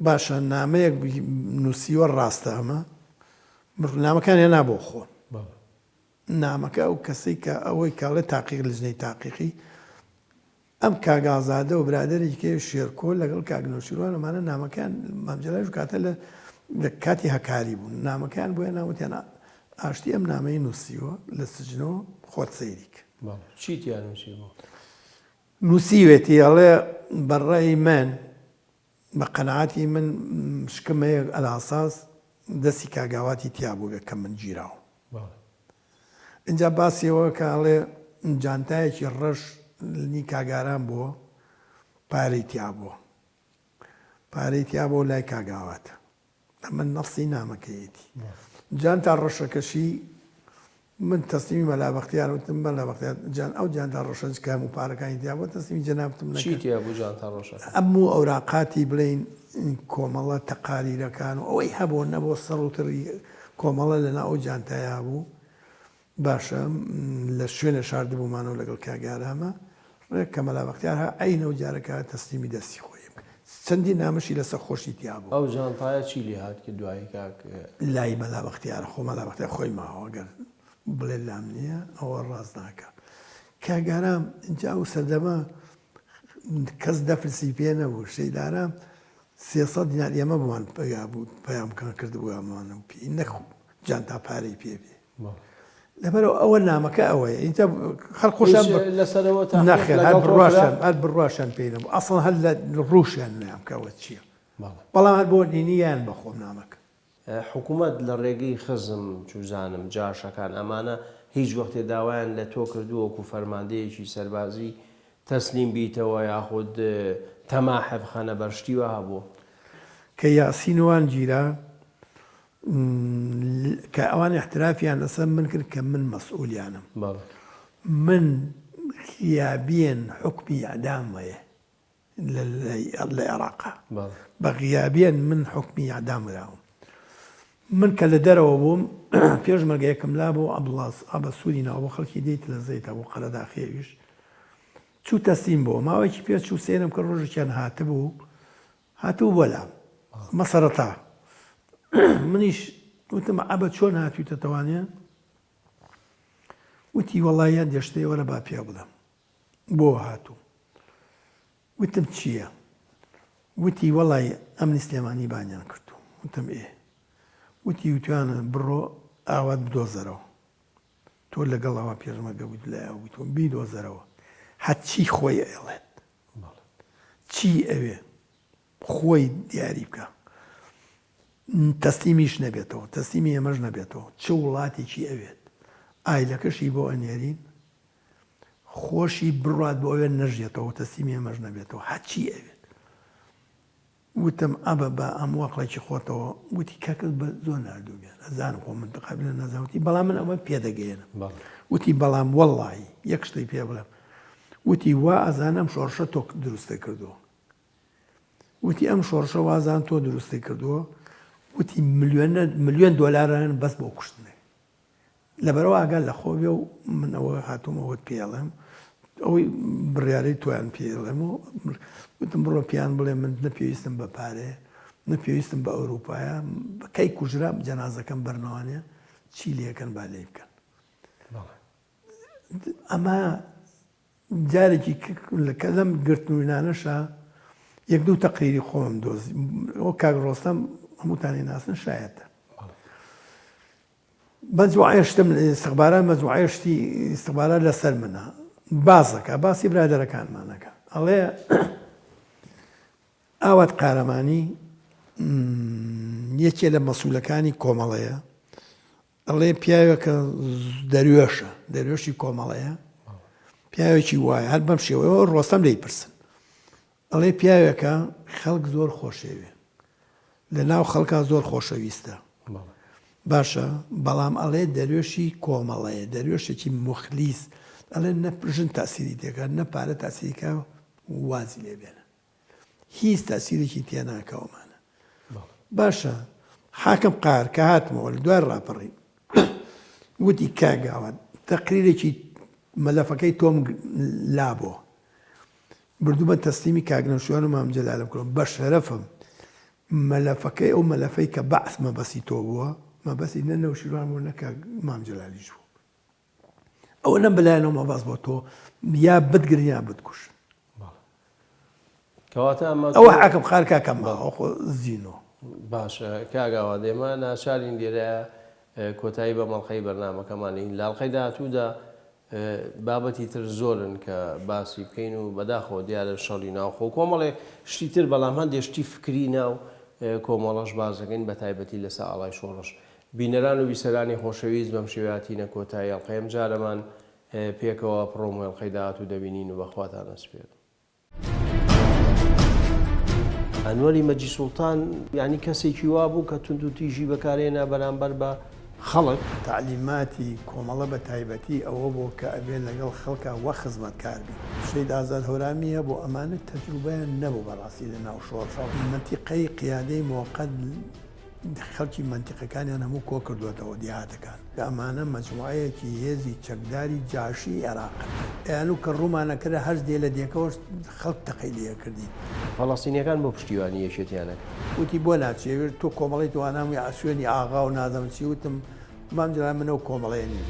Speaker 2: باشە نامەیەک نووسیوە ڕاستە ئەمە نامەکان هێنا بۆ خۆم نامەکە ئەو کەسەی کە ئەوەی کاڵێ تاقیق لجنەی تاقیقی ئەم کاک ئازادە و برادەرێکی کەی شێرکۆ لەگەڵ کاک نەوشیروان ئەمانە نامەکەیان مام جەلالیش کاتە لە لە کاتی هەکاری بوون نامەکەیان بۆ هێنا وتیان ئاشتی ئەم نامەی نووسیوە لە سجنەوە خۆت سەیری کە.
Speaker 1: بەڵێ چی تیا نووسیبوو؟
Speaker 2: نووسیوێتی ئەڵێ بە ڕەئی من بە قەناعەتی من شکم هەیە ئەلاساس دەستی کاک ئاواتی تیا بووبێ کە من گیراوم.
Speaker 1: بەڵێ.
Speaker 2: ئینجا باسی ئەوە کە ئەڵێ جانتایەکی ڕەش لنی کاک ئارام بووە پارەی تیا بووە پارەی تیا بووە لای کاک ئاوات ئەمە نەفسی نامەکەیەتی جانتا ڕەشەکەشی من تەسلیمی مەلا بەختیار وتم مەلا بەختیار جان ئەو جانتا ڕەشە کە هەموو پارەکانی تیا بووە تەسلیمی جەنابتم
Speaker 1: چی
Speaker 2: نەکرد
Speaker 1: تیا بوو جانتا ڕەشەکە؟
Speaker 2: ئەم و ئەوراقاتی بڵێین کۆمەڵە تەقاریرەکان و ئەوەی هەبوو نەبوو سەر و تڕی کۆمەڵە لەناو ئەو جانتایا بوو باشە لە شوێنێ شاردبوومانەوە لەگەڵ کاک ئارامە ڕێک کە مەلا بەختیار ها عەینە و جارەکە تەسلیمی دەستی خۆی بکە چەندین نامەشی لەسەر خۆشی تیا بوو.
Speaker 1: ئەو جانتایە چی لێ هات کە دوایی کاک.
Speaker 2: لای مەلا بەختیارە خۆ مەلا بەختیار خۆی ماوە گەر بڵێ لام نییە ئەوە ڕاست ناکا کاک ئارام ئینجا ئەو سەردەمە کەس دەفلسی پێ نەبوو شەید ئارام 300 دینار ئێمە بۆمان پەیا بوو پەیامکان کردبوو ئەمانە و پێی نەک جانتا پارەی پێ بێ لەبەرئەوە ئەوە نامەکە ئەوەیە ئینجا هەر خۆشیان
Speaker 1: هیچ لەسەرەوە تاقیق
Speaker 2: نەخێر هەر
Speaker 1: لەگەڵ تۆ کرا؟
Speaker 2: بڕواشیان هەر بڕواشیان پێی نەبوو ئەسڵەن هەر لە ڕووشیان نایام کە ئەوە چییە
Speaker 1: بەڵێ.
Speaker 2: بەڵام هەر بۆ نینیان بە خۆم نامەکە.
Speaker 1: حکومەت لە ڕێگەی خزم، چوزانم، جاشەکان ئەمانە هیچ وەختێ داوایان لە تۆ کردووە وەکو فەرماندەیەکی سەربازی تەسلیم بیتەوە یاخود تەماحە بخەنە بەر شتی وا هەبووە؟
Speaker 2: کە یاسین وان گیرا کە ئەوان احترافیان لەسەر من کرد کە من مەسئولیانم من غیابیەن حوکمی ئیعدام هەیە لە عێراقا بە غیابیەن من حوکمی ئیعدام دراوم من کە لە دەرەوە بووم پێشمەرگەیەکم لا بوو عەبدوڵا عەبە سووری ناو بۆ خەڵکی دێی تلەزەیتە بۆ قەرەداخی ئەویش چوو تەسلیم بۆ ماوەیەکی پێ چوو سەیرم کرد ڕۆژێکیان هاتبوو هاتبوو بۆ لام مە سەرەتا منیش وتم عەبە چۆن هاتوویتە تەوانێ وتی وەڵی هەندێ شتێ وەرە با پێ بڵێم بۆ هاتوو وتم چییە وتی وەڵی ئەمنی سلێمانی بانیان کردو وتم ئێ وتی وتوانە بڕۆ ئاوات بدۆزەرەوە تۆ لەگەڵ ئەوە پێشمەرگە بوویت لای ئەو بوویت بیدۆزەرەوە هەرچی خۆی ئەیڵێت چی ئەوێ خۆی دیاری بکە تەسلیمیش نەبێتەوە تەسلیمی ئێمەش نەبێتەوە چ وڵاتێکی ئەوێت ئایلەکەشی بۆ ئەنێرین خۆشی بڕات بۆ ئەوێ نەژێتەوە تەسلیمی ئێمەش نەبێتەوە هەچی ئەوێت وتم ئەبە بە ئەم وەقڵێکی خۆتەوە وتی کاکە بە زۆر ناردوومیان ئەزانم خۆ من قابلە نازانم وتی بەڵام من ئەوە پێدەگەیەنم وتی بەڵام وەڵڵاهی یەک شتی پێ بڵێم. وتی وا ئەزانم ئەم شۆڕشە تۆ دروستت کردووە. وتی ئەم شۆڕشە وازان تۆ دروستی کردووە. وتی ملیۆنە ملیۆن دۆلاران بەس بۆ کوشتنێ. لەبەرئەوە ئاگات لە خۆ بێ و من ئەوە هاتووم ئەوەت پێ ئەڵێم ئەوەی بڕیارەی تۆیان پێ ئەڵێم و وتم بڕۆ پێیان بڵێ من نە پێویستم بە پارەیە نە پێویستم بە ئەوروپایە کەی کوژرام جەنازەکەم بەرنەوانێ چی لێکەن با لێی بکەن ئەمە جارێکی کە لەم گرتن و نانەشا یەک دوو تەقریری خۆم دۆزی ئەو کاک ڕۆستەم هەمووتانی ناسن شایەتە مەجموعەیە شتم ئیستخبارات مەجموعەیە شتی ئیستخبارات لەسەر منە باس دەکا باسی برادەرەکانمان ئەکا ئەڵێ ئاوات قارەمانی یەکێ لە مەسولەکانی کۆمەڵەیە ئەڵێ پیاوێکە دەروێشە دەروێشی کۆمەڵەیە پیاوێکی وایە هەر بەم شێوەیەوە ڕۆستەم لێی پرسن ئەڵێ پیاوێکە خەڵک زۆر خۆشێوێ لە ناو خەڵکا زۆر خۆشەویستە باشە بەڵام ئەڵێ دەروێشی کۆمەڵەیە دەروێشێکی موخلیس ئەڵێ نە ژن تاسیری تێکا نە پارە تاسیری کا وازی لێ بێنە هیچ تاسیرێکی تێ ناکا ئەومانە باشە حاکم قار کە هاتمەوە لە دوای ڕاپەڕین وتی کاک گاوان تەقریرێکی مەلەفەکەی تۆم لابۆ بردومە تەسلیمی کاک نەوشیروان و مام جەلالم کردوە بەشەرەفم مەلەفەکەی ئەو مەلەفەی کە بەعس مەبەستی تۆ بووە مەبەستی نە نەوشیروان بوو نە کاک مام جەلالیش بوو ئەوە نەم بەلایەنەوە مەبەست بۆ تۆ یا بتگرن یا بتکوژن
Speaker 1: کەواتە ئەمە
Speaker 2: ئەوە حاکم خار کاکە ماوە خۆ زینۆ
Speaker 1: باشە کاک ئاوات ئێمە ناچارین لێرە کۆتایی بە مەڵقەی بەرنامەکەمان ین لاڵقەی داهاتوودا بابەتی تر زۆرن کە باسی بکەین و بەداخەوە دیارە شەڕی ناوخۆ و کۆمەڵێ شتی تر بەڵام هەندێ شتی فکری ناو کۆمەڵەش باس دەکەین بە تایبەتی لەسەر ئاڵای شۆڕش. بینەران و بیسەرانی خۆشەویست بەم شێوەیە هاتینە کۆتایی ئەڵقەی ئەمجارەمان پێکەوە پڕۆمۆی ئەڵقەی داهاتوو دەبینین و بەخواتان ئەسپێرم. ئەنوەری مەجید سوڵتان یانی کەسێکی وا بوو کە توندوتیژی بەکارهێنا بەرامبەر بە خەڵک.
Speaker 2: تەعلیماتی کۆمەڵە بە تایبەتی ئەوە بوو کە ئەبێ لەگەڵ خەڵکا وەک خزمەتکار بی. شەهید ئازاد هەورامی هەبوو ئەمانە تەجروبەیان نەبوو بەڕاستی لە ناو شۆڕشا. مەنتیقەی قیادەی مۆقەت خەڵکی مەنتیقەکانیان هەموو کۆکردووەتەوە، دیهاتەکان، کە ئەمانە مەجموعەیەکی هێزی چەکداری جاشی ئێراقن. ئەیانوو کە ڕوومان ئەکردە هەر دێ لە دێکەوە خەڵک تەقەی لێ ئەکردین.
Speaker 1: فەڵەستینیەکان بۆ پشتیوانی یەکێتیان ئەکرد.
Speaker 2: وتی بۆ ناچی ئەوێ تۆ کۆمەڵەی تۆ ئەنام شوێنی ئاغا و نازانم چی وتم مام جەلال من ئەو کۆمەڵەیە نیم.